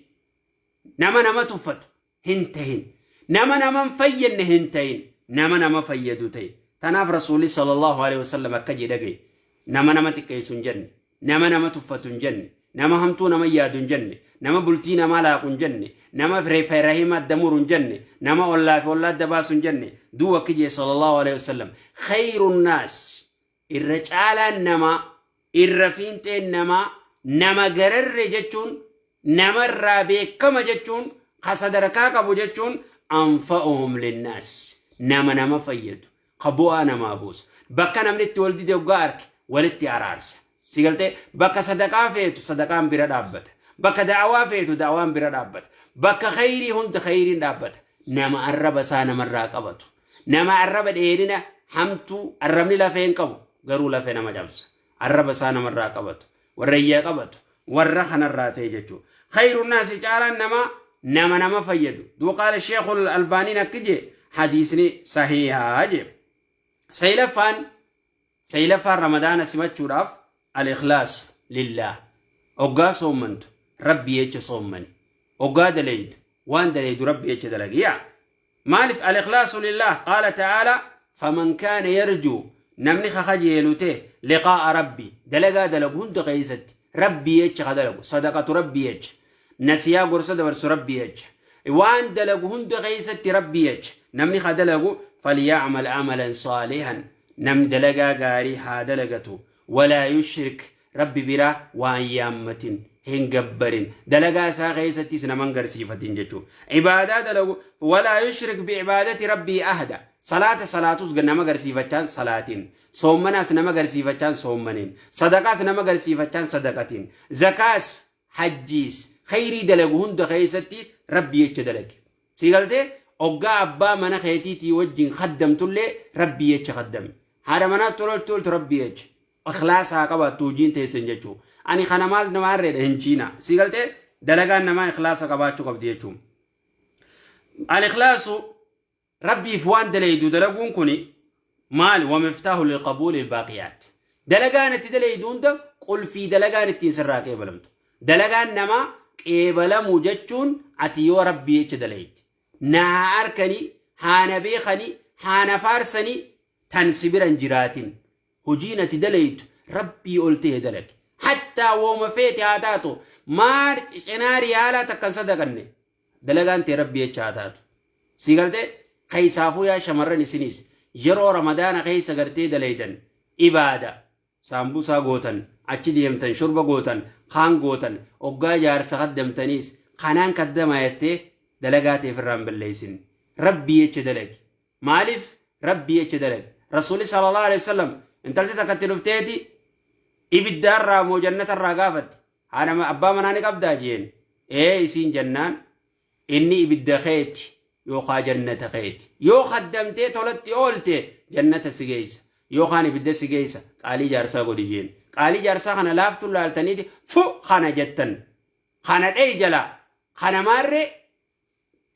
nama nama tuffatu hin tahin, nama nama hin fayyadne hin tahin, nama nama fayyadu ta'e. Tanaaf Rasuulli sallallahu alaihi wasallam akka jedhe dhagaye: nama nama xiqqeessu hin jenne, nama nama tuffatu hin jenne, nama hamtuu nama yaadu hin jenne, nama bultii namaa laaqu hin jenne, nama rahima adda muru hin jenne, nama ollaa fi ollaa adda baasu hin jenne. Duuba akka jedhe sallallahu alaihi wasallam: khayrun naas, irra caalaan namaa, irra fiinxeen namaa, nama gararre jechuun, namarraa beekama jechuun, ka sadarkaa qabu jechuun, anfa'uhum linnaas, nama nama fayyadu, ka bu'aa namaa buusu. Bakka namni itti wal dide hoggaa arke walitti araarsa. Si galtee? Bakka sadaqaa feetu sadaqaan bira dhaabbata, bakka da'awaa feetu da'awaan bira dhaabbata, bakka khayrii hunda khayriin dhaabbata. Nama arraba isaa namarraa qabatu, nama arraba dheerina hamtuu, arrabni lafee hin qabu garuu lafee nama cabsa, arraba isaa namarraa qabatu, warra iyyaa qabatu, warra kanarraa ta'e jechuudha. Khayru naasi, caalaan namaa, nama nama fayyadu. Duuba qaala Sheekul Albaaniin akki jee, hadiisni sahiihaa jee. Saylaffaan Ramadaana simachuudhaaf al-ikhlaasu lillah. Oggaa soommantu Rabbi jecha soommani. Oggaa dalaydu, waan dalaydu Rabbi jecha dalagi. Yaa maaliif? Al-ikhlaasu lillah. Qaala ta'aala: faman kaana yarjuu, namni kakajeelu ta'e, liqaa'a Rabbi, dalagaa dalagu hunda keessatti Rabbi jecha ka dalagu, sadaqatu Rabbi jecha, nasiyaa gorsa dabarsu Rabbi jecha, waan dalagu hunda keessatti Rabbi jecha namni ka dalagu, falyacmal amalan saalihan, namni dalagaa gaarii haa dalagatu, walaa yushrik, Rabbi bira waan yaammatin hin gabbarin, dalagaa isaa keessattis naman garsiifatin jechuu. Ibaadaa dalagu, walaa yushrik bi'ibaadati Rabbii ahada. Salaata salaatus nama garsiifachaan salaatiin, soommanaas nama garsiifachaan soommaniin, sadaqaas nama garsiifachaan sadaqatiin, zakaas, hajjiis, khayrii dalagu hunda keessatti Rabbi jecha dalagi. Si galtee? Oggaa abbaa mana keetiitii wajjin kaddamtullee Rabbi jecha kaddame. Haadha manaa tololtu oltu Rabbi jecha. Ikhlaasa haa qabaattu hojiin teessan jechuu. Ani kana maal nama harreedha hin jiina. Si galtee? Dalagaan namaa ikhlaasa qabaachuu qabdi jechuun. Al-ikhlaasu, Rabbiif waan dalaydu dalaguun kuni maal? Wa miftaahu lilqabuuli albaaqiyaat. Dalagaan itti dalaydu hunda qulfii dalagaan ittiin sirraa qeebalamtu. Dalagaan namaa qeebalamu jechuun ati yoo Rabbii jecha dalayde. Na haa arkanii, haa na beekanii, haa na faarsanii tan si bira hin jiraatin. Hojiin ati dalaydu Rabbii ol ta'e dalagi. Hattaa wooma feete haa taatu, maal cinaa riyaalaa takkan sadaqanne, dalagaan ta'e Rabbii jecha haa taatu. Si galtee? Keessaafuu yaa shamarran, isiniis yeroo Ramadaana keessa gartee dalaydan ibaada, saambusaa gootan, achi deemtan, shurba gootan, kaan gootan, oggaa jaarsa kaddamtaniis kanaan kaddamaa jettee dalagaa ta'e ofirraa hin balleessin. Rabbii jecha dalagi. Maaliif? Rabbii jecha dalagi. Rasuulli sallallahu alaihi wasallam intalti takka itti dhufteeti ibiddaarraa moo jannatarraa gaafatti. Haadha abbaa manaa ni qabdaa jeen. Ee isiin jennaan, inni ibidda keeti yookaan jannata keeti. Yoo kaddamtee tolatti oolte jannata si geessa. Yookaan ibidda si geessa, qaalii jaarsaa godhi jeen. Qaalii jaarsaa kana laaftuun laaltaniiti fu kana jettan. Kana dhee jalaa. Kana maarree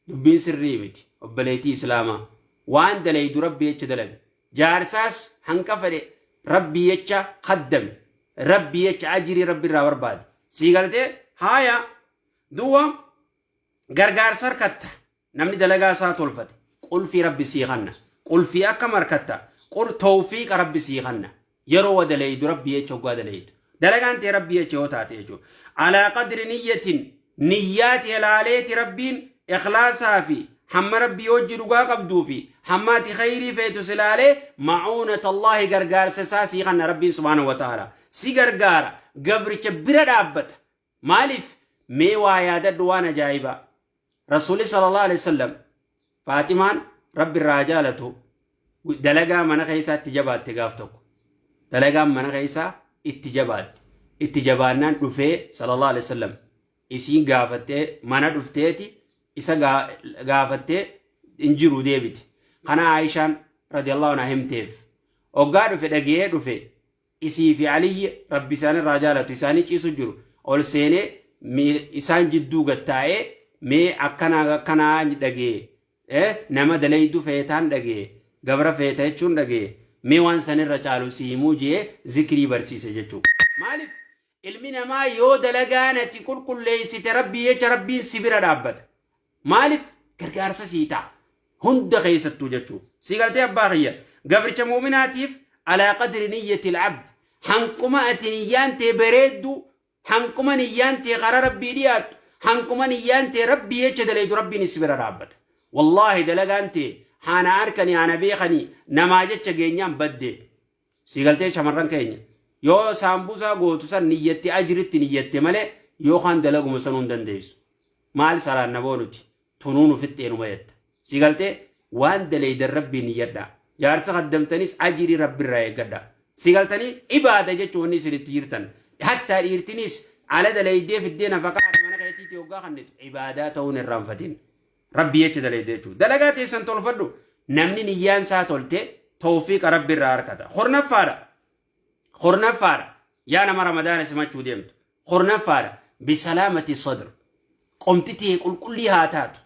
dubbiin sirrii miti. Obboleettii Islaamaa, waan dalaydu Rabbi jecha dalage. Jaarsaas hanqa fedhe Rabbi jecha kaddame. Rabbi jecha ajirii Rabbi irraa barbaade. Sii galtee? Haaya, duwwa gargaarsa harkatta. Namni dalagaa isaa tolfate qulfii Rabbi sii kanna. Qulfii akkam harkatta? Qur tawfiiqa Rabbi sii kanna. Yeroo wa daleeydu Rabbi jecha hoggaa daleeydu. Dalagaan tee Rabbi jecha yoo taate jechuudha. Alaa qadri niyyatin niyyaa tee laaleeti Rabbiin ikhlaasaa fi hamma Rabbii wajji dhugaa qabduu fi hamma ati khayrii feetu si laalee ma'uunata Allaahi gargaarsa isaa sii kanna Rabbiin subhaanahu wa ta'ala. Si gargaara gabricha bira dhaabbata. Maaliif mee waa yaadadhu waan ajaa'ibaa. Rasuulli sallallahu alaihi wasallam Faaximaan Rabbi irraa haa jaalatu dalagaa mana keessaa itti jabaatte gaaf tokko. Dalagaan mana keessaa itti jabaatte. Itti jabaannaan dhufee sallallahu alaihi wasallam isiin gaafattee mana dhufteeti isa gaafattee hin jiru deebite. Kana Aayishaan radiyallahu anha himteef. Hoggaa dhufe dhaga'ee dhufe isii fi Aliyyi Rabbi isaan irraa jaalatu isaanii ciisu jiru ol seenee isaan jidduu gad taa'ee mee akkana akkanaa dhagee nama dalaydu feetaan dhagee gabra feeta jechuun dhagee mee waan sanirra caalu si himuu jee zikrii barsiise jechuu. Maaliif ilmi namaa yoo dalagaan ati qulqulleessite Rabbii jecha Rabbiin si bira dhaabbata. Maaliif gargaarsa sii ta'a. Hunda keessattuu jechuu. Sii galtee abbaa kiyya. Gabricha muuminaatiif alaa qadri niyyati al-abd. Hanquma ati niyyaan tee bareeddu, hanquma niyyaan tee karaa Rabbii dhiyaattu, hanquma niyyaan tee Rabbii jecha dalaydu Rabbiin si bira dhaabbata. Wallaahi dalagaan tee haana harkanii haana beekanii namaa jecha geenyaan badde. Sii galtee shamarran keenya yoo saambusaa gootu san niyyatte ajritti niyyatte malee yookaan dalaguma sanuu hin dandeessu. Maal salaanna boo nuti tunuu nu fixxeenuma jetta. Sii galtee waan daleeydan rabbii niyyadhaa. Jaarsa kaddamtanis ajrii rabbirraa eeggadhaa. Sii galtanii ibaada jechuun wanni isin itti jirtan. Hattaa dhiirtinis ala daleeydee fiddee nafaqaa haadha mana keetiitii hoggaa kannitu ibaadaa ta'uun irraanfatin. Rabbii jecha dalayda jechuudha. Dalagaa teessan tolfadhu. Namni niyyaan isaa tolte tawfiiqa Rabbi irraa argata. Kurnaffaadha. Kurnaffaadha. Yaa nama Ramadaana simachuu deemtu. Kurnaffaadha. Bisalaamati sadr. Qomti tee qulqullii haa taatu.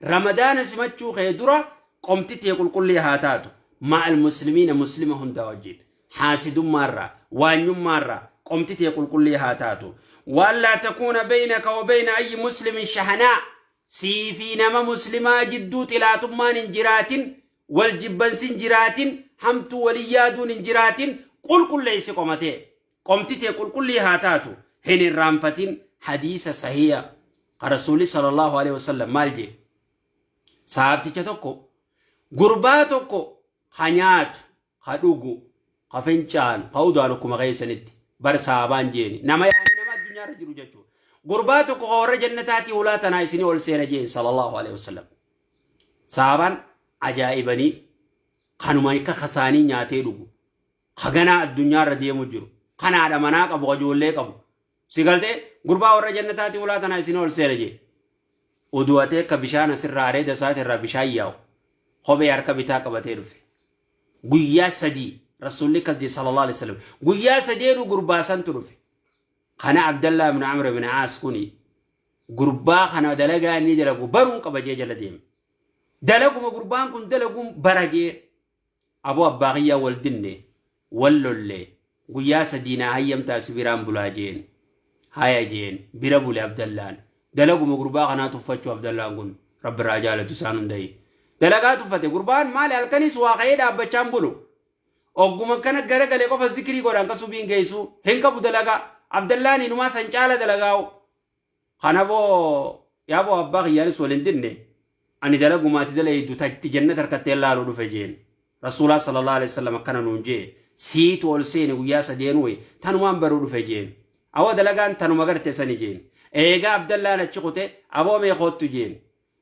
Ramadaana simachuu kee dura qomti tee qulqullii haa taatu. Ma'al muslimiina muslima hundaa wajjin. Haasidummaarraa, waanyummaarraa qomti tee qulqullii haa taatu. Waan laa takuuna beynaka wa beyna ayyi muslimin shahanaa. Sii fi nama muslimaa jidduu xilaatummaan hin jiraatin, wal jibbansi hin jiraatin, hamtuu walii yaaduun hin jiraatin, qulqulleessi qoma tee. Qomti tee qulqullii haa taatu, hin irraanfatin hadiisa sahiya ka Rasuulli sallallahu alaihi wasallam maal jee? Sahaabticha tokko gurbaa tokko ka nyaatu, ka dhugu, ka fincaanu, ka udaanu akkuma keessanitti bar sahaabaan jeeni nama yaani nama addunyaarra jiru jechuudha. Gurbaa tokko ka warra jannataatii hulaa tanaa isinii ol seena jeen sallallahu alaihi wasallam. Sahaabaan ajaa'ibanii kanuma akka kasaanii nyaatee dhugu ka ganaa addunyaarra deemu jiru kan haadha manaa qabu ka ijoollee qabu si galtee gurbaa warra jannataatii hulaa tanaa isinii ol seena jee. Udu'atee akka bishaan asirraa areeda isaatirraa bishaan yaa'u kophee harka bitaa qabatee dhufe. Guyyaa sadii Rasuulli akkas jedhe sallallahu alaihi wasallam. Guyyaa sadeenu gurbaa santu dhufe. Kana Abdallah ibn Amr ibn Aas kuni gurbaa kana dalagaa inni dalagu baruun qaba jee jala deeme. Dalaguma gurbaan kun dalaguun bara jee aboo abbaa kiyyaa wal dinne wal lolle guyyaa sadii naa hayyamtaa si biraan bulaa jeen. Haya jeen bira bule Abdallaan. Dalaguma gurbaa kanaa tuffachuu Abdallaan kun Rabbi irraa jaalatu isaan hundayi. Dalagaa tuffate gurbaan maali halkanis waa ka'ee dhaabbachaan bulu. Ogguma kana garagale qofa zikrii godhaan kan subiin geessu hin qabu dalagaa. Abdallaan inumaa san caala dalagaa'u. Kana boo yaa boo abbaa kiyyaanis wal hin dinne ani dalaguma ati dalaydu tatti jannata harkattee laalu dhufe jeen. Rasuulaa sallallahu alaihi wasallam akkana nuun jee siitu ol seene guyyaa sadeenuu tanumaan baruu dhufe jeen. Awoo dalagaan tanuma garte sani jeen. Eegaa Abdallaan achi kute aboo mee koottu jeen.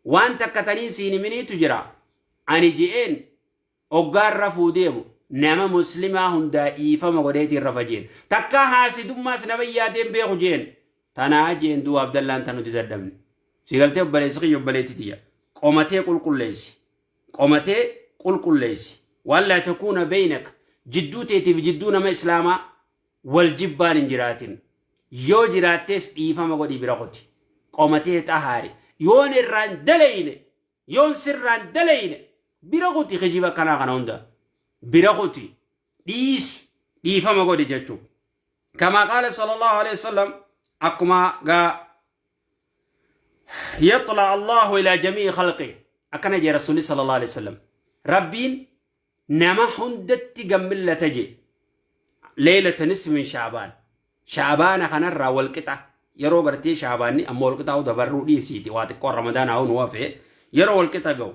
Waan takka taniin siin himiniitu jira. Ani je'een Hoggaan rafuu deemu nama muslimaa hundaa dhiifama godheetiin rafa jeen. Takkaa haasidummaas nama yaadeen beeku jeen. Tanaa jeen duuba Abdallaan tan nuti dadhabne. Si galtee obboleessi kiyya obboleetti tiyya. Qomatee qulqulleessi. Qomatee qulqulleessi. Waan laa takuuna beeynaka jidduu teetiif jidduu nama islaamaa wal jibbaan hin jiraatin. Yoo jiraattees dhiifama godhii bira kuti. Qomatee xahaari. Yoon irraan dalayne Yoon sirraan dalayne bira kuti kijiba akkanaa kana hunda bira kuti dhiisi dhiifama godhi jechuu. Kamaa qaala sallallahu alaihi wasallam akkuma gaa yaxla Allahu ilaa jamii khalqi akkana jee rasuulli sallallahu alaihi wasallam rabbiin Nama hundatti gammillata je. Leeylata nisfi min Sha'baan. Sha'baana kanarraa wal qixa. Yeroo gartee Sha'baanni amma wal qixaa'uu dabarruu dhiisiiti waa xiqqoon Ramadaanaa hoo nu hafe yeroo wal qixa ga'u.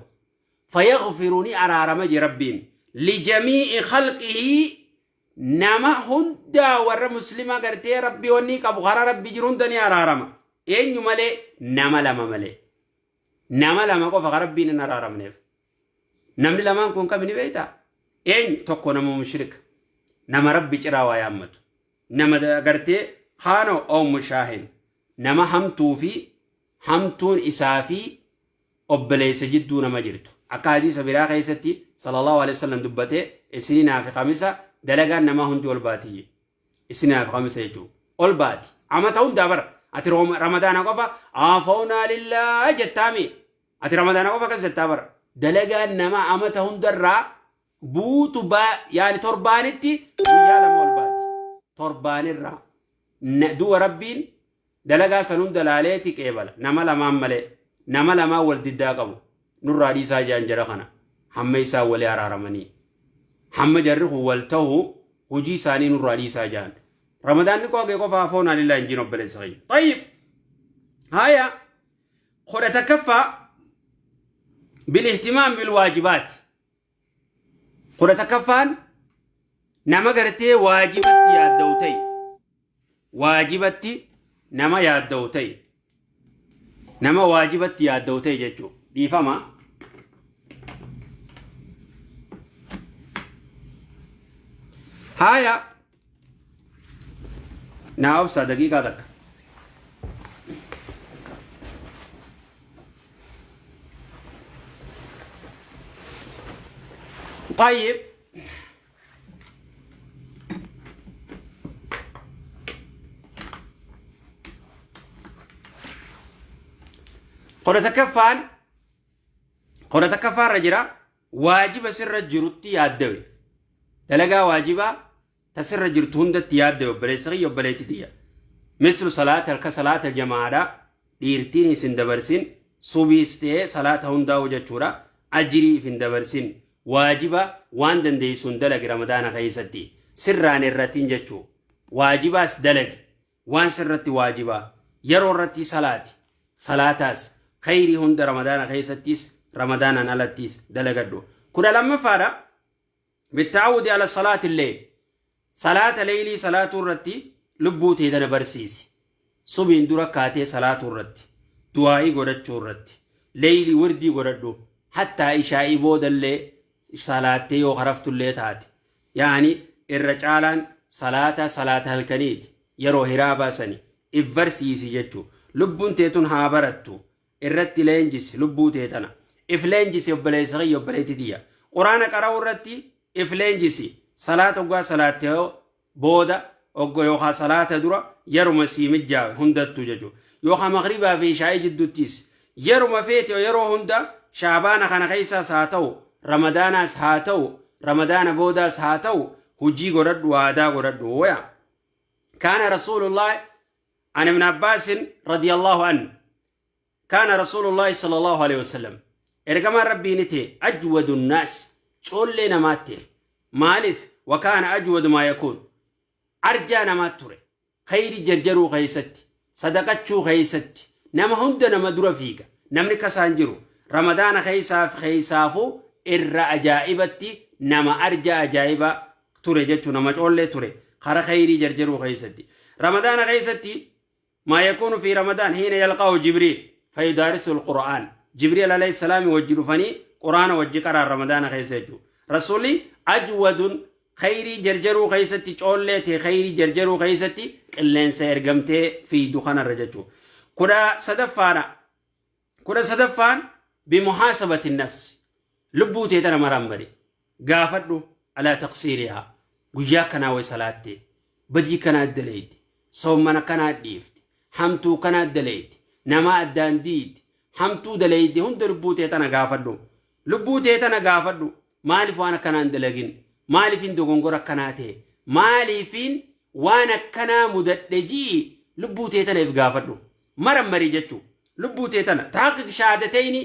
Fayaghfiru ni araarama je Rabbiin. Lijamii'i khalqihi nama hundaa warra muslima gartee Rabbi wanni qabu karaa Rabbi jiru hunda ni araarama. Eenyu malee? Nama lama malee. Nama lama qofa ka Rabbiin hin araaramneef. Namni lamaan kun kami ni beektaa? Eenyu? Tokko nama mushrika. Nama Rabbi ciraa waa yaammatu. Nama gartee kaanoo oo mushaahin. Nama hamtuu fi hamtuun isaa fi obboleessa jidduu nama jirtu. Akka hadiisa biraa keessatti sallallahu alaihi wasallam dubbatee isinii fi kamisa dalagaan namaa hundi ol baatiyye. Isinii fi kamisa jechuudha. Ol baati. Amata hundaa bara. Ati Ramadaana qofa afawnaa lillaa jettaami. Ati Ramadaana qofa akkas jettaa bara. Dalagaan namaa amata hundarraa buutu baa yaani torbaanitti guyyaa lama ol baati. Torbaanirraa. Du'a Rabbiin dalagaa san hunda laaleeti qeebala. Nama lamaan malee. Nama lamaan wal diddaa qabu. Nurraa dhiisaa jaan jara kana. Hamma isaan walii araaramanii. Hamma jarri kun wal ta'u hojii isaanii nurraa dhiisaa jaan. Ramadaanni qoogee qofa afoonaa lillaa hin jiin obboleessa kiyya. Tayyib. Haya. 11ffaa bilihtimaam bilwaajibaat. 11ffaan nama gartee waajibatti yaadda'u ta'e. Waajibatti nama yaadda'u ta'e. Nama waajibatti yaadda'u ta'e jechuudha. Dhiifama. Haaya. Naa obsaa daqiiqaa takka. طيب 11ffaan 11ffaarra jira waajiba sirra jirutti yaaddawe dalagaa waajibaa ta sirra jirtu hundatti yaaddawe obboleessa kiyya obboleetti tiyya mislu salaata halka salaata jamaadha dhiirtiin isin dabarsin subiis ta'ee salaata hundaa'u jechuudha ajrii if hin dabarsin waajiba waan dandeessuun dalagi Ramadaana keessatti sirraan irratin jechuu waajibaas dalagi waan sirratti waajibaa yeroo irratti salaati salaataas khayrii hunda Ramadaana keessattis Ramadaanaan alattis dalagadhu. 12ffaadha bittaawudi ala salaati illee salaata leeylii salaatuu irratti lubbuu tee tana barsiisi. Subiin dura kaatee salaatuu irratti du'aa'ii godhachuu irratti leeylii wirdii godhadhu hattaa ishaa'ii boodallee salaattee yoo haraftullee taate yaani irra caalaan salaata salaata halkaniiti yeroo hiraa baasani if barsiisi jechuu lubbuun teetun haa barattu irratti leenjisi lubbuu tee tana if leenjisi obboleessa kiyya obboleetti tiyya quraana qara'uu irratti if leenjisi salaata oggaa salaatte booda ogga yookaan salaata dura yeruma sii mijjaawe hundattuu jechuudha yookaan maghribaa fi ishaa'ii jidduttis yeruma feete yeroo hunda Shaabaana kana keessaas haa ta'u Ramadaanaas haa ta'u Ramadaana boodaas haa ta'u hojii godhadhu aadaa godhadhu waya. Kaana Rasuulullah an Ibn Abbaasin radiyallahu anhu kaana Rasuulullahi sallallahu alaihi wasallam ergamaan Rabbii ni ta'e ajwadu naas coollee namaatti ta'e maaliif wakaana ajwadu maa yakuun arjaa namaatti ture khayri jarjaruu keessatti sadaqachuu keessatti nama hunda nama dura fiiga namni kasaan jiru Ramadaana keessaaf keessaafuu irra ajaa'ibatti nama arjaa ajaa'iba ture jechuu nama coollee ture kara khayrii jarjaruu keessatti Ramadaana keessatti ما يكون في رمضان حين يلقاه جبريل فيدارسه القرآن جبريل عليه السلام وجه فني قرآن وجه قرار رمضان خيسجو رسولي أجود خيري جرجرو خيستي چولتي خيري جرجرو خيستي قلين سيرقمتي في دخان الرججو كنا صدفانا كنا صدفان بمحاسبة النفس lubbuu tee tana marammari gaafadhu alaa taqsiirihaa guyyaa kanaa way salaattee badii kanaa daleeyte soommana kanaa dhiifte hamtuu kanaa daleeyte namaa addaan diidde hamtuu daleeyte hunda lubbuu tee tana gaafadhu lubbuu tee tana gaafadhu maaliif waan akkanaa hin dalagin maaliifin dogongora akkanaa ta'e maaliifin waan akkanaa mudadhe ji'i lubbuu tee tana if gaafadhu marammarii jechuu lubbuu tee tana tahaqiq shahaadatayni.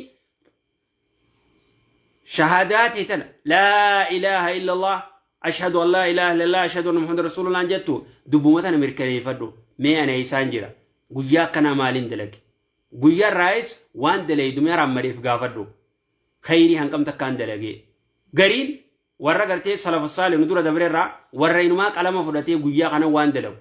Shahaadaa tee tana laa ilaaha illallah, ashhadu an laa ilaaha illallah, ashhadu anna Muhammad rasuulullah jettu, dubbuma tana mirkaneeffadhu. Mee ana isaan jira, guyyaa akkanaa maaliin dalage? Guyyaa irraayis waan dalaydu mee rammariif gaafadhu. Khayrii hanqam takkaan dalagee? Gariin warra gartee salafu saalih nu dura dabre irraa, warra inumaa qalama fudhatee guyyaa kana waan dalagu,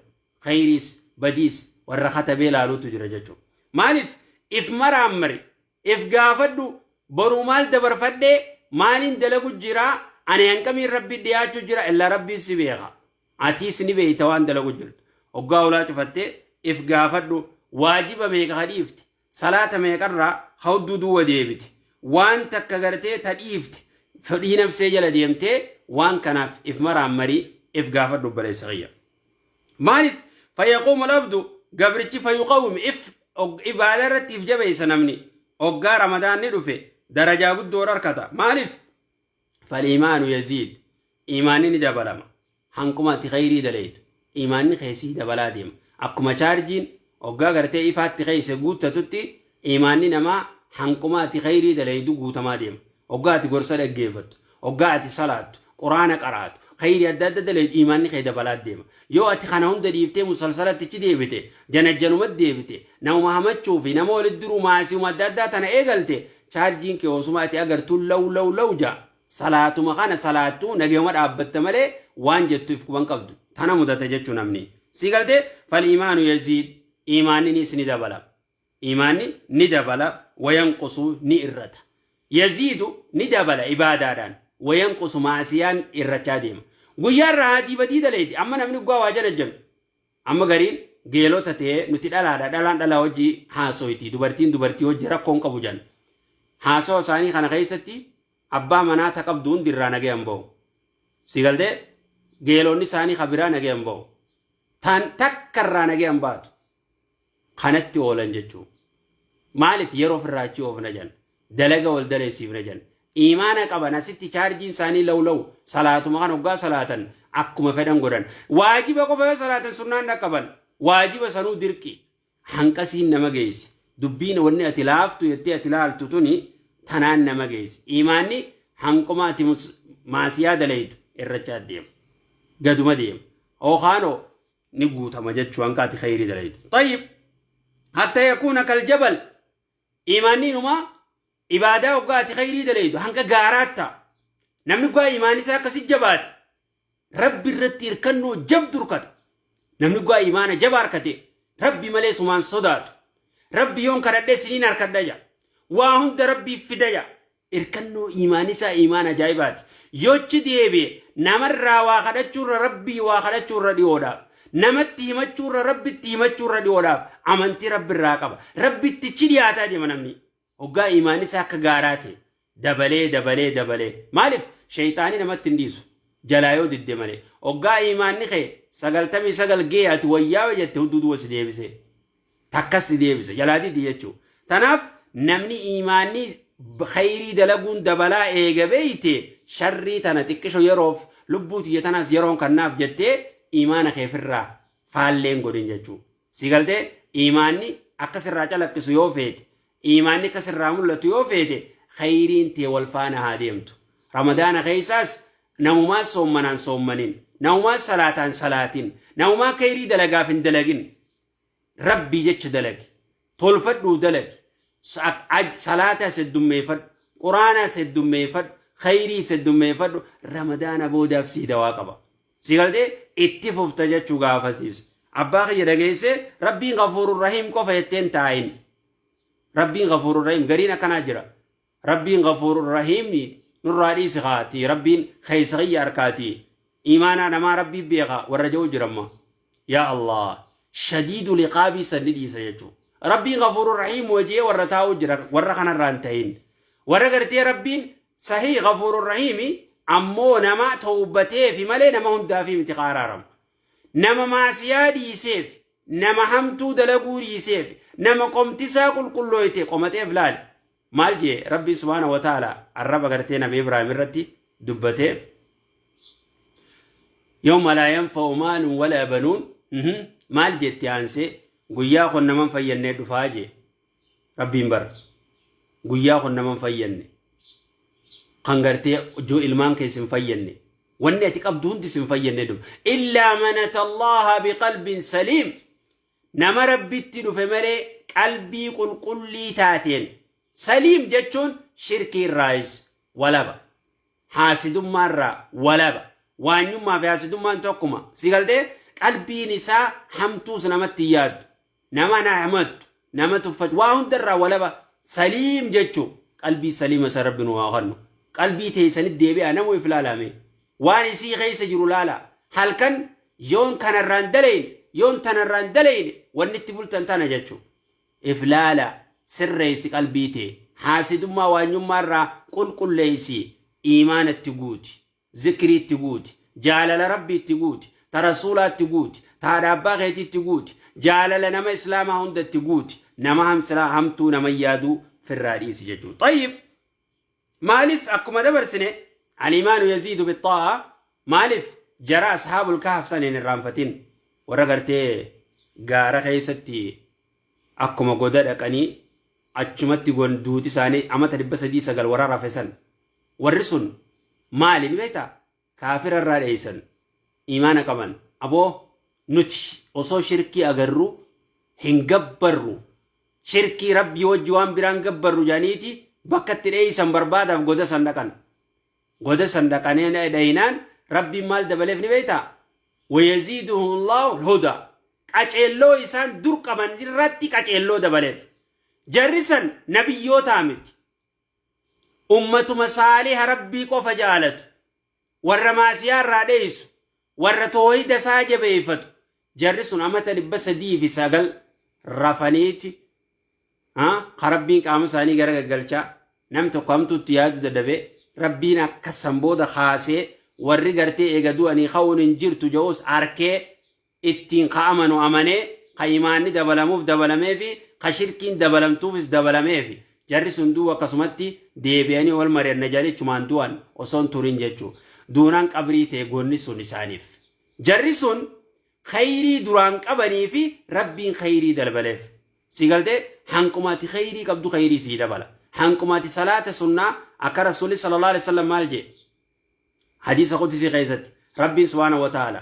khayriis badiis, warra katabee laaluutu jira jechuudha. Maaliif if maraammari, if gaafadhu: boruu maal dabarfadhee, maaliin dalagu jira, ani hanqamiin Rabbi dhiyaachuu jira? Illaa Rabbiin si beeka, atiis ni beeyta waan dalagu jirtu. Hoggaa ulaa cufattee if gaafadhu: waajiba meeqa ka dhiifte, salaata meeqarraa hawduu duwwa deebite, waan takka gartee ta dhiifte, fedhii nafsee jala deemtee, waan kanaaf if maraammarii, if gaafadhu, obboleessa kiyya. Maaliif? فيقوم العبد, gabrichi, فيقوم, if ibaada irratti if jabeessa. Namni hoggaa Ramadaan ni dhufe darajaa guddoo harkata. Maaliif? فالإيمان يزيد, iimaanni ni dabalama. Hanquma ati khayrii dalaytu iimaanni keessii dabalaa deema. Akkuma chaarjiin hoggaa gartee ifaatti keessa guuttatutti, iimaanni namaa hanquma ati khayrii dalaytu guutamaa deema. Hoggaa ati gorsa dhaggeeffattu, hoggaa ati salaattu, Quraana qaraatu, khayrii adda adda dalaytu, iimaanni kee dabalaa deema. Yoo ati kana hunda dhiiftee musalsalatti deebite, janajjanumatti deebite, namuma hamachuu fi nama walitti duruu, maasiuma adda addaa tana eegalte, chaarjiin kee osuma ati agartuu law law law jaa. Salaatuma kana salaattuu nageema dhaabbatta malee waan jettuuf quban qabdu tana mudata jechuu namni si galtee. فالإيمان يزيد, iimaanninis ni dabala, iimaanni ni dabala, وينقص, ni irrata. يزيد, ni dabala ibaadaadhaan, وينقص, maasiyaan irrachaa deema. Guyyaarraa haadii badii daleeti. Amma namni guyyaa waa janajjanu, amma gariin geelota ta'ee, nuti dhalaadha, dhalaan dhalaa hojii haasoyti, dubartiin dubartii hojii rakkoon qabu jan. Haasawa isaanii kana keessatti abbaa manaa ta qabdu hundi irraa nagayan ba'u. Si galtee? Geelonni isaanii kabiraa nagayan ba'u, tan takka irraa nagayan baatu kanatti oolan jechuu. Maaliif? Yeroo ofirraa achi oofna jan, dalaga wal daleessiifna jan. Iimaana qaban asitti chaarjiin isaanii law law. Salaatuma kan hoggaa salaatan akkuma fedhan godhan. Waajiba qofa yoo salaatan, sunnaan dhaqqaban, waajiba sanuu dirqi. Hanqasiin nama geessi. Dubbiin wanni ati laaftu jettee ati laaltu tuni tanaan nama geessi. Iimaanni hanquma ati maasiyaa dalaytu irrachaa deema, gaduma deema, ookaanoo ni guutama jechuu hanqa ati khayrii dalaytu. طيب, حتى يكون كالجبل, iimaanni inumaa ibaadaa hoggaa ati khayrii dalaytu hanga gaaraatta. Namni gaa iimaan isaa akkasi jabaate, Rabbi irratti hirkannoo jabdu hirkata. Namni gaa iimaana jabaa harkate, Rabbi malee sumaan sodaatu. Rabbi yoon kadhadhee siniin harkadha ja, waa hunda Rabbiif fida ja. Hirkannoo iimaan isaa iimaan ajaa'ibaati. Yochi deebi'e namarraa waa kadhachuurra Rabbii waa kadhachuurra dhiyoodhaaf, namatti himachuurra Rabbitti himachuurra dhiyoodhaaf, amantii Rabbi irraa qaba, Rabbittichi dhiyaataa deema. Namni hoggaa iimaan isaa akka gaaraa ta'e dabalee dabalee dabalee, maaliif? Sheeyxaanii namatti hin dhiisu jalaa yoo didde malee. Hoggaa iimaanni kee 99 gee, ati wayyaa jette, hudduu duwwa si deebise, takkas si deebise, jalaa didi jechuu. Tanaaf namni iimaanni khayrii dalaguun dabalaa eega beeyte, sharrii tana xiqqisho yeroof, lubbuu tiyya tanaas yeroon kannaaf jettee iimaana keefirraa faalleen godhin jechuu. Si galtee? Iimaanni akka sirraa calaqqisu yoo feete, iimaanni akka sirraa mul'atu yoo feete, khayriin tee wal faana haa deemtu. Ramadaana keessaas namumaa soommanaan soommanin, namumaa salaataan salaatin, namumaa khayrii dalagaaf hin dalagin, Rabbii jecha dalagi, tolfadhuu dalagi. Salaata heddummeeffadhu, Quraana heddummeeffadhu, khayrii heddummeeffadhu. Ramadaana boodaaf sii dawaa qaba. Si galtee? Itti fufta jechuu gaafasiis. Abbaa kiyya, dhageesse? Rabbiin غفور رحيم qofa jetteen taa'in. Rabbiin غفور رحيم, gariin akkanaa jira. Rabbiin غفور رحيم, nurraa dhiisi kaati, Rabbiin keessa kiyya harkaati, imaanaa namaa Rabbii beeka warra jiru jiramma. Yaa Allah, شديد العقاب sanni dhiisa jechuudha. Rabbiin غفور رحيم wajjee warra taa'u jira, warra kanarraa hin ta'in. Warra gartee Rabbiin sahii غفور رحيم, ammoo nama tawbateefi malee nama hundaafi miti qaaraaramu. Nama maasiyaa dhiiseef, nama hamtuu dalaguu dhiiseef, nama qomtisaa qulqullooyte qomateef laal. Maal jee Rabbi سبحانه وتعالى arraba gartee Nabi Ibraahim irratti dubbatee? يوم لا ينفع مال ولا بنون. Maal jetti aansee? Guyyaa kun naman fayyannee dhufaa jee Rabbiin bara. Guyyaa kun naman fayyanne. Kan gartee ijoo ilmaan kee sin fayyanne. Wanni ati qabdu hundi sin fayyanne dhufu. Illaa man atallaha biqalbin saliim. Nama Rabbitti dhufe malee qalbii qulqullii taateen. Saliim jechuun shirkii irraayis walaba. Haasidummaa irraa walaba. Waanyummaa fi haasidummaan tokkuma. Si galtee qalbiin isaa hamtuus namatti hin yaaddu. Nama na hamattu, nama tuffatu, waa hundarraa walaba. Saliim jechuun qalbii saliima isa Rabbi nu haa kennu. Qalbii teessanitti deebi'aa namuu if ilaalame. Waan isii keessa jiru laala. Halkan yoon kanarraan dalayne, yoon tanarraan dalayne wanni itti bultan tana jechuudha. If laala, sirreessi qalbii tee. Haasidummaa waanyummaa irraa qulqulleessi. Iimaana itti guuti. Zikrii itti guuti. Jaalala Rabbii itti guuti. Ta Rasuulaa itti guuti. Ta haadha abbaa keetii itti guuti. Jaalala nama Islaamaa hunda itti guuti. Nama hamsiraa hamtuu nama yaaduu firraa dhiisi jechuudha. Tayyib. Maaliif akkuma dabarsine al-iimaanu yaziidu bixxaa'a, maaliif jara ashaabul kahf san hin irraanfatin, warra gartee gaara keessatti akkuma goda dhaqanii achumatti duuti isaanii amata 309 warra rafe san, warri sun maali ni beektaa? Kaafira irraa dheeysan, iimaana qaban. Aboo, nuti osoo shirkii agarru hin gabbarru, shirkii Rabbii wajji waan biraan gabbarru jedhaniiti bakka itti dheeysan barbaadaaf goda san dhaqan. Goda san dhaqanii dheeynaan Rabbiin maal dabaleef ni beektaa? Wayaziiduhum Allahu huda, qaceelloo isaan dur qaban irratti qaceelloo dabaleef. Jarri san nabiyyootaa miti, ummatuma saaliha Rabbii qofa jaalatu, warra maasiyaa irraa dheeysu, warra toohida isaa jabeeffatu. Jarri sun amata 309 rafaniiti ka Rabbiin qaama isaanii gara gaggalchaa nam tokko hamtuutti yaadu dadhabee Rabbiin akka san booda kaasee, warri gartee eega du'anii ka'uun hin jirtu jedhus arkee ittiin ka amanu amanee, ka imaanni dabalamuuf dabalameefi, ka shirkiin dabalamtuufis dabalameefi. Jarri sun duuba akkasumatti deebi'anii wal mari'anna jedhanii ichumaan du'an osoo hin turin jechuu. Duunaan qabrii ta'e goonni sun isaaniif. Jarri sun khayrii duraan qabanii fi Rabbiin khayrii dabaleef. Si galtee? Hanquma ati khayrii qabdu khayrii sii dabala. Hanquma ati salaata sunnaa, akka Rasuulli sallallahu alaihi wasallam maal jee hadiisa qudsi keessatti, Rabbiin subhaanahu wa ta'ala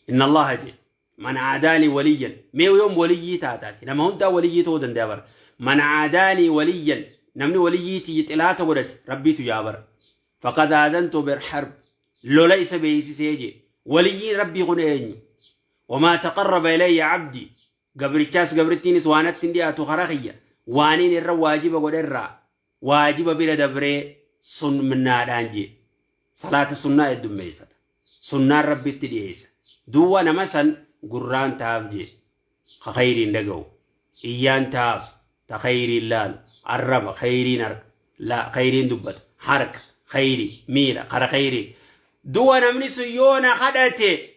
inna Allaha jee man aadaanii waliyyan. Mee yoom waliyyii taataati? Nama hundaa waliyyii ta'uu danda'a bara. Man aadaanii waliyyan, namni waliyyii tiyya xilaata godhate, Rabbiitu yaa bara, faqad aadantu birharb, lola isa beeksisee jee. Waliyyiin Rabbii kun eenyu? Wamaa taqarraba ilayya abdi, gabrichaas gabrittiinis waan natti hin dhiyaatu karaa kiyya waaniin irra waajiba godhe irraa waajiba bira dabree sunnaadhaan jee. Salaata sunnaa heddummeeffata, sunnaan Rabbitti dhiyeessa. Duwwa nama san gurraan taaf jee ka khayriin dhaga'u, iyyaan taaf ta khayriin laalu, arraba khayriin harka la khayriin dubbata, harka khayrii, miila kara khayrii. Duwwa namni sun yoo na kadhate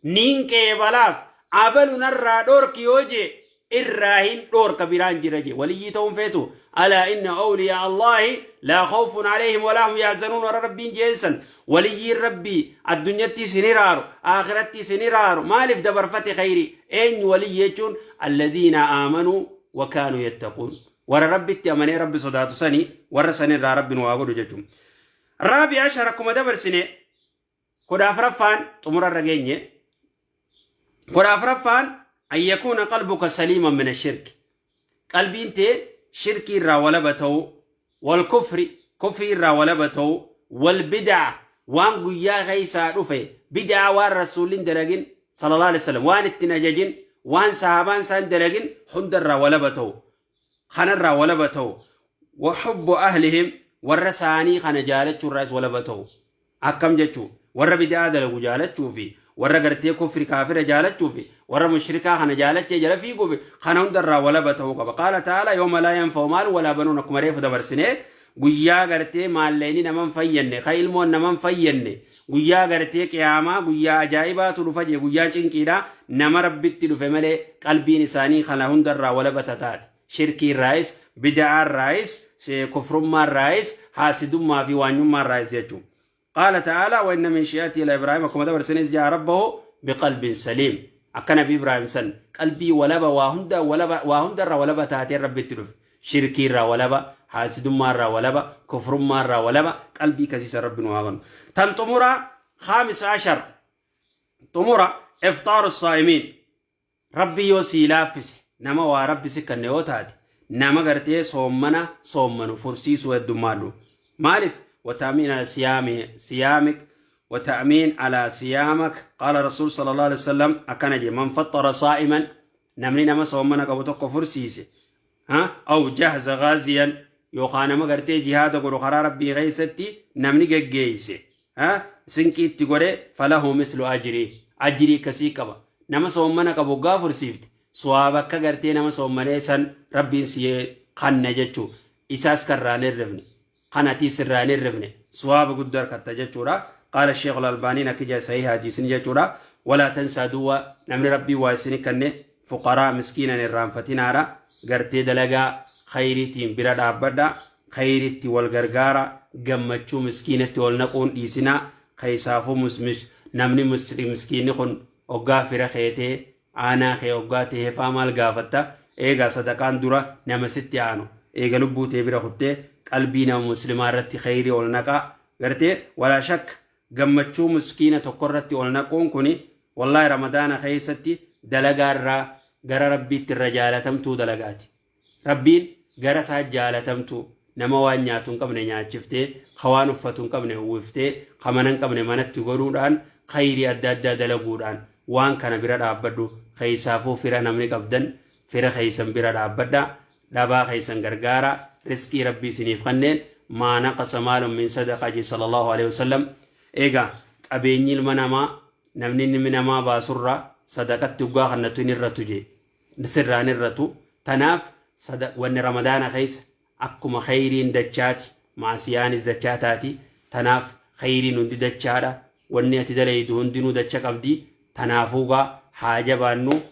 niin qeebalaaf, abalu narraa dhorki yoo jee irraa hin dhorka, biraan jira jee. Waliyyii ta'uun feetu? Alaa inna awliyaa Allaahi laa khawfun alayhim walaa hum yahzanuun. Warra Rabbiin jeensan waliyyiin Rabbii addunyattis hin hiraaru, akhirattis hin hiraaru. Maaliif dabarfate khayrii? Eenyu waliyyi jechuun? Alladhiina aamanuu wa kaanuu yattaquun, warra Rabbitti amanee Rabbi sodaatu sani. Warra sanirraa Rabbi nu haa godhu jechuun. Raabi ashar, akkuma dabarsine, 14ffaan xumura irra geenye. 14ffaan an yakuuna qalbuka saliiman min ashirki, qalbiin tee shirkii irraa walaba ta'uu, wal kufri, kufrii irraa walaba ta'uu, wal bid'a, waan guyyaa keessaa dhufe bid'aa, waan Rasuulli dalagin sallallahu alaihi wasallam, waan ittiin ajajin, waan sahaabaan isaan dalagin hundarraa walaba ta'uu, kanarraa walaba ta'u. Wa hubbu ahlihim, warra isaanii kana jaalachuu irraas walaba ta'u. Akkam jechuu? Warra bid'aa dalagu jaalachuu fi warra gartee kufri kaafira jaalachuu fi warra mushrikaa kana jaalachee jala fiiguu fi kana hundarraa walaba ta'uu qaba. Qaala ta'ala yawma laa yanfa'u maalu walaa banuun. Akkuma reefu dabarsinee, guyyaa gartee maallaqni naman fayyanne, ka ilmoon naman fayyanne, guyyaa gartee qiyaamaa, guyyaa ajaa'ibaatu dhufa jee, guyyaa cinqiidha. Nama Rabbitti dhufe malee qalbiin isaanii kana hundarraa walaba tataate, shirkii irraayis, bid'aa irraayis, kufrummaa irraayis, haasidummaa fi waanyummaa irraayis jechuudha. Qaala ta'ala wa inna min shi'atii ila Ibraahim. Akkuma dabarsinis jaa rabbahu biqalbin saliim, akka Nabi Ibraahim san qalbii walaba, waa hunda walaba, waa hundarraa walaba taatee Rabbitti dhufe, shirkii irraa walaba, Haasidummaarraa walaba, kufrummaarraa walaba, qalbii kasiisa Rabbi nu haa kennu. Tan xumuraa خامس عشر xumura إفطار الصائمين. Rabbi yoo sii laaffise, nama waa Rabbi si kanne yoo taate, nama gartee soommana soommanu fursiisuu heddummaadhu. Maaliif? وتأمين على صيامك وتأمين على صيامك. قال رسول صلى الله عليه وسلم akkana je: من فطر صائما, namni nama soommana qabu tokko fursiise, ها أو جهز غازيا, yookaan nama gartee jihaada godhu karaa Rabbii keessatti namni geggeeyse, ها sinqii itti godhe, فله مثل أجره, ajrii akkasii qaba. Nama soommana qabu gaa fursiifte, suwaaba akka gartee nama soommanee san Rabbiin si kanna jechuu. Isaas karraan hirrifne, kanatiis irraan hirrifne, suwaaba guddaa harkatta jechuudha. قال الشيخ الألباني نكجا صحيح حديث jechuudha. ولا تنسى duwwa namni Rabbii waa isin kanne fuqaraa miskiinan irraanfatinaadha. Gartee dalagaa khayriitiin bira dhaabbadha, khayriitti wal gargaara, gammachuu miskiinatti wal naquun dhiisinaa. Keessaafuu namni miskiinni kun hoggaa fira keetee aanaa kee hoggaa ta'ee faa maal gaafatta? Eegaa sadaqaan dura nama sitti aanu eega lubbuu ta'e bira kuttee qalbii nama muslimaa irratti khayrii ol naqaa. Gartee ولا شك gammachuu miskiina tokko irratti ol naquun kuni wallaahi Ramadaana keessatti dalagaa irraa gara Rabbiitti irra jaalatamtuu dalagaati. Rabbiin gara isaa jaalatamtuu nama waan nyaatu hin qabne nyaachiftee, ka waan uffatu hin qabne uwwiftee, ka mana hin qabne manatti godhuudhaan, khayrii adda addaa dalaguudhaan waan kana bira dhaabbadhu. Keessaafuu fira namni qabdan, fira keessan bira dhaabbadha, dhabaa keessan gargaara. Riskii Rabbii isiniif kanneen ما نقص مال من صدقة je صلى الله عليه وسلم. Eegaa qabeenyi ilma namaa namni ilmi namaa baasurraa sadaqatti uggaa kannatu hin irratu je, sirraan irratu. Tanaaf wanni Ramadaana keessa akkuma khayriin dachaati, maasiyaanis dachaa taati. Tanaaf khayriin hundi dachaadha, wanni ati dalaydu hundinuu dacha qabdi. Tanaafuugaa haa jabaannu,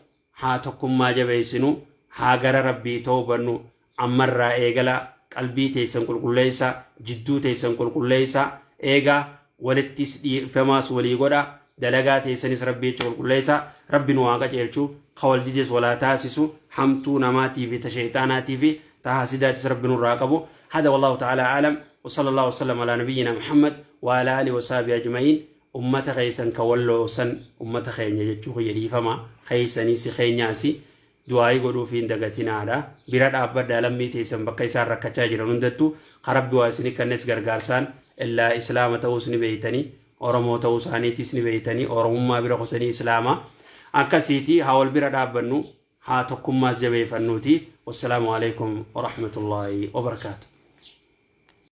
haa tokkummaa jabeessinu, haa gara Rabbii toobannu. Ammarraa eegala qalbii teessan qulqulleessa, jidduu teessan qulqulleessa. Eegaa walittis dhiifamaas walii godha, dalagaa teessanis Rabbii jecha qulqulleessa. Rabbi nu haa qajeelchu, ka wal dides walaa taasisu, hamtuu namaatii fi ta sheeyxaanaatii fi ta hasidaatis Rabbi nurraa qabu. هذا والله تعالى أعلم، وصلى الله وسلم على نبينا محمد وعلى آله وصحبه أجمعين. Ummata keessan ka walloosan, ummata keenya jechuu kiyya, dhiifama, keessanii si keenyaasi du'aayii godhuuf hin dagatinaadha. Bira dhaabbadhaa lammii teessan bakka isaan rakkachaa jiran hundattuu. Ka Rabbi waa isinii kannes gargaarsaan illaa Islaama ta'uus ni beeytanii, Oromoo ta'uu isaaniitis ni beeytanii, Oromummaa bira kutanii Islaama akkasiiti. Haa wal bira dhaabbannu, haa tokkummaas jabeeffannuuti. والسلام عليكم ورحمة الله وبركاته.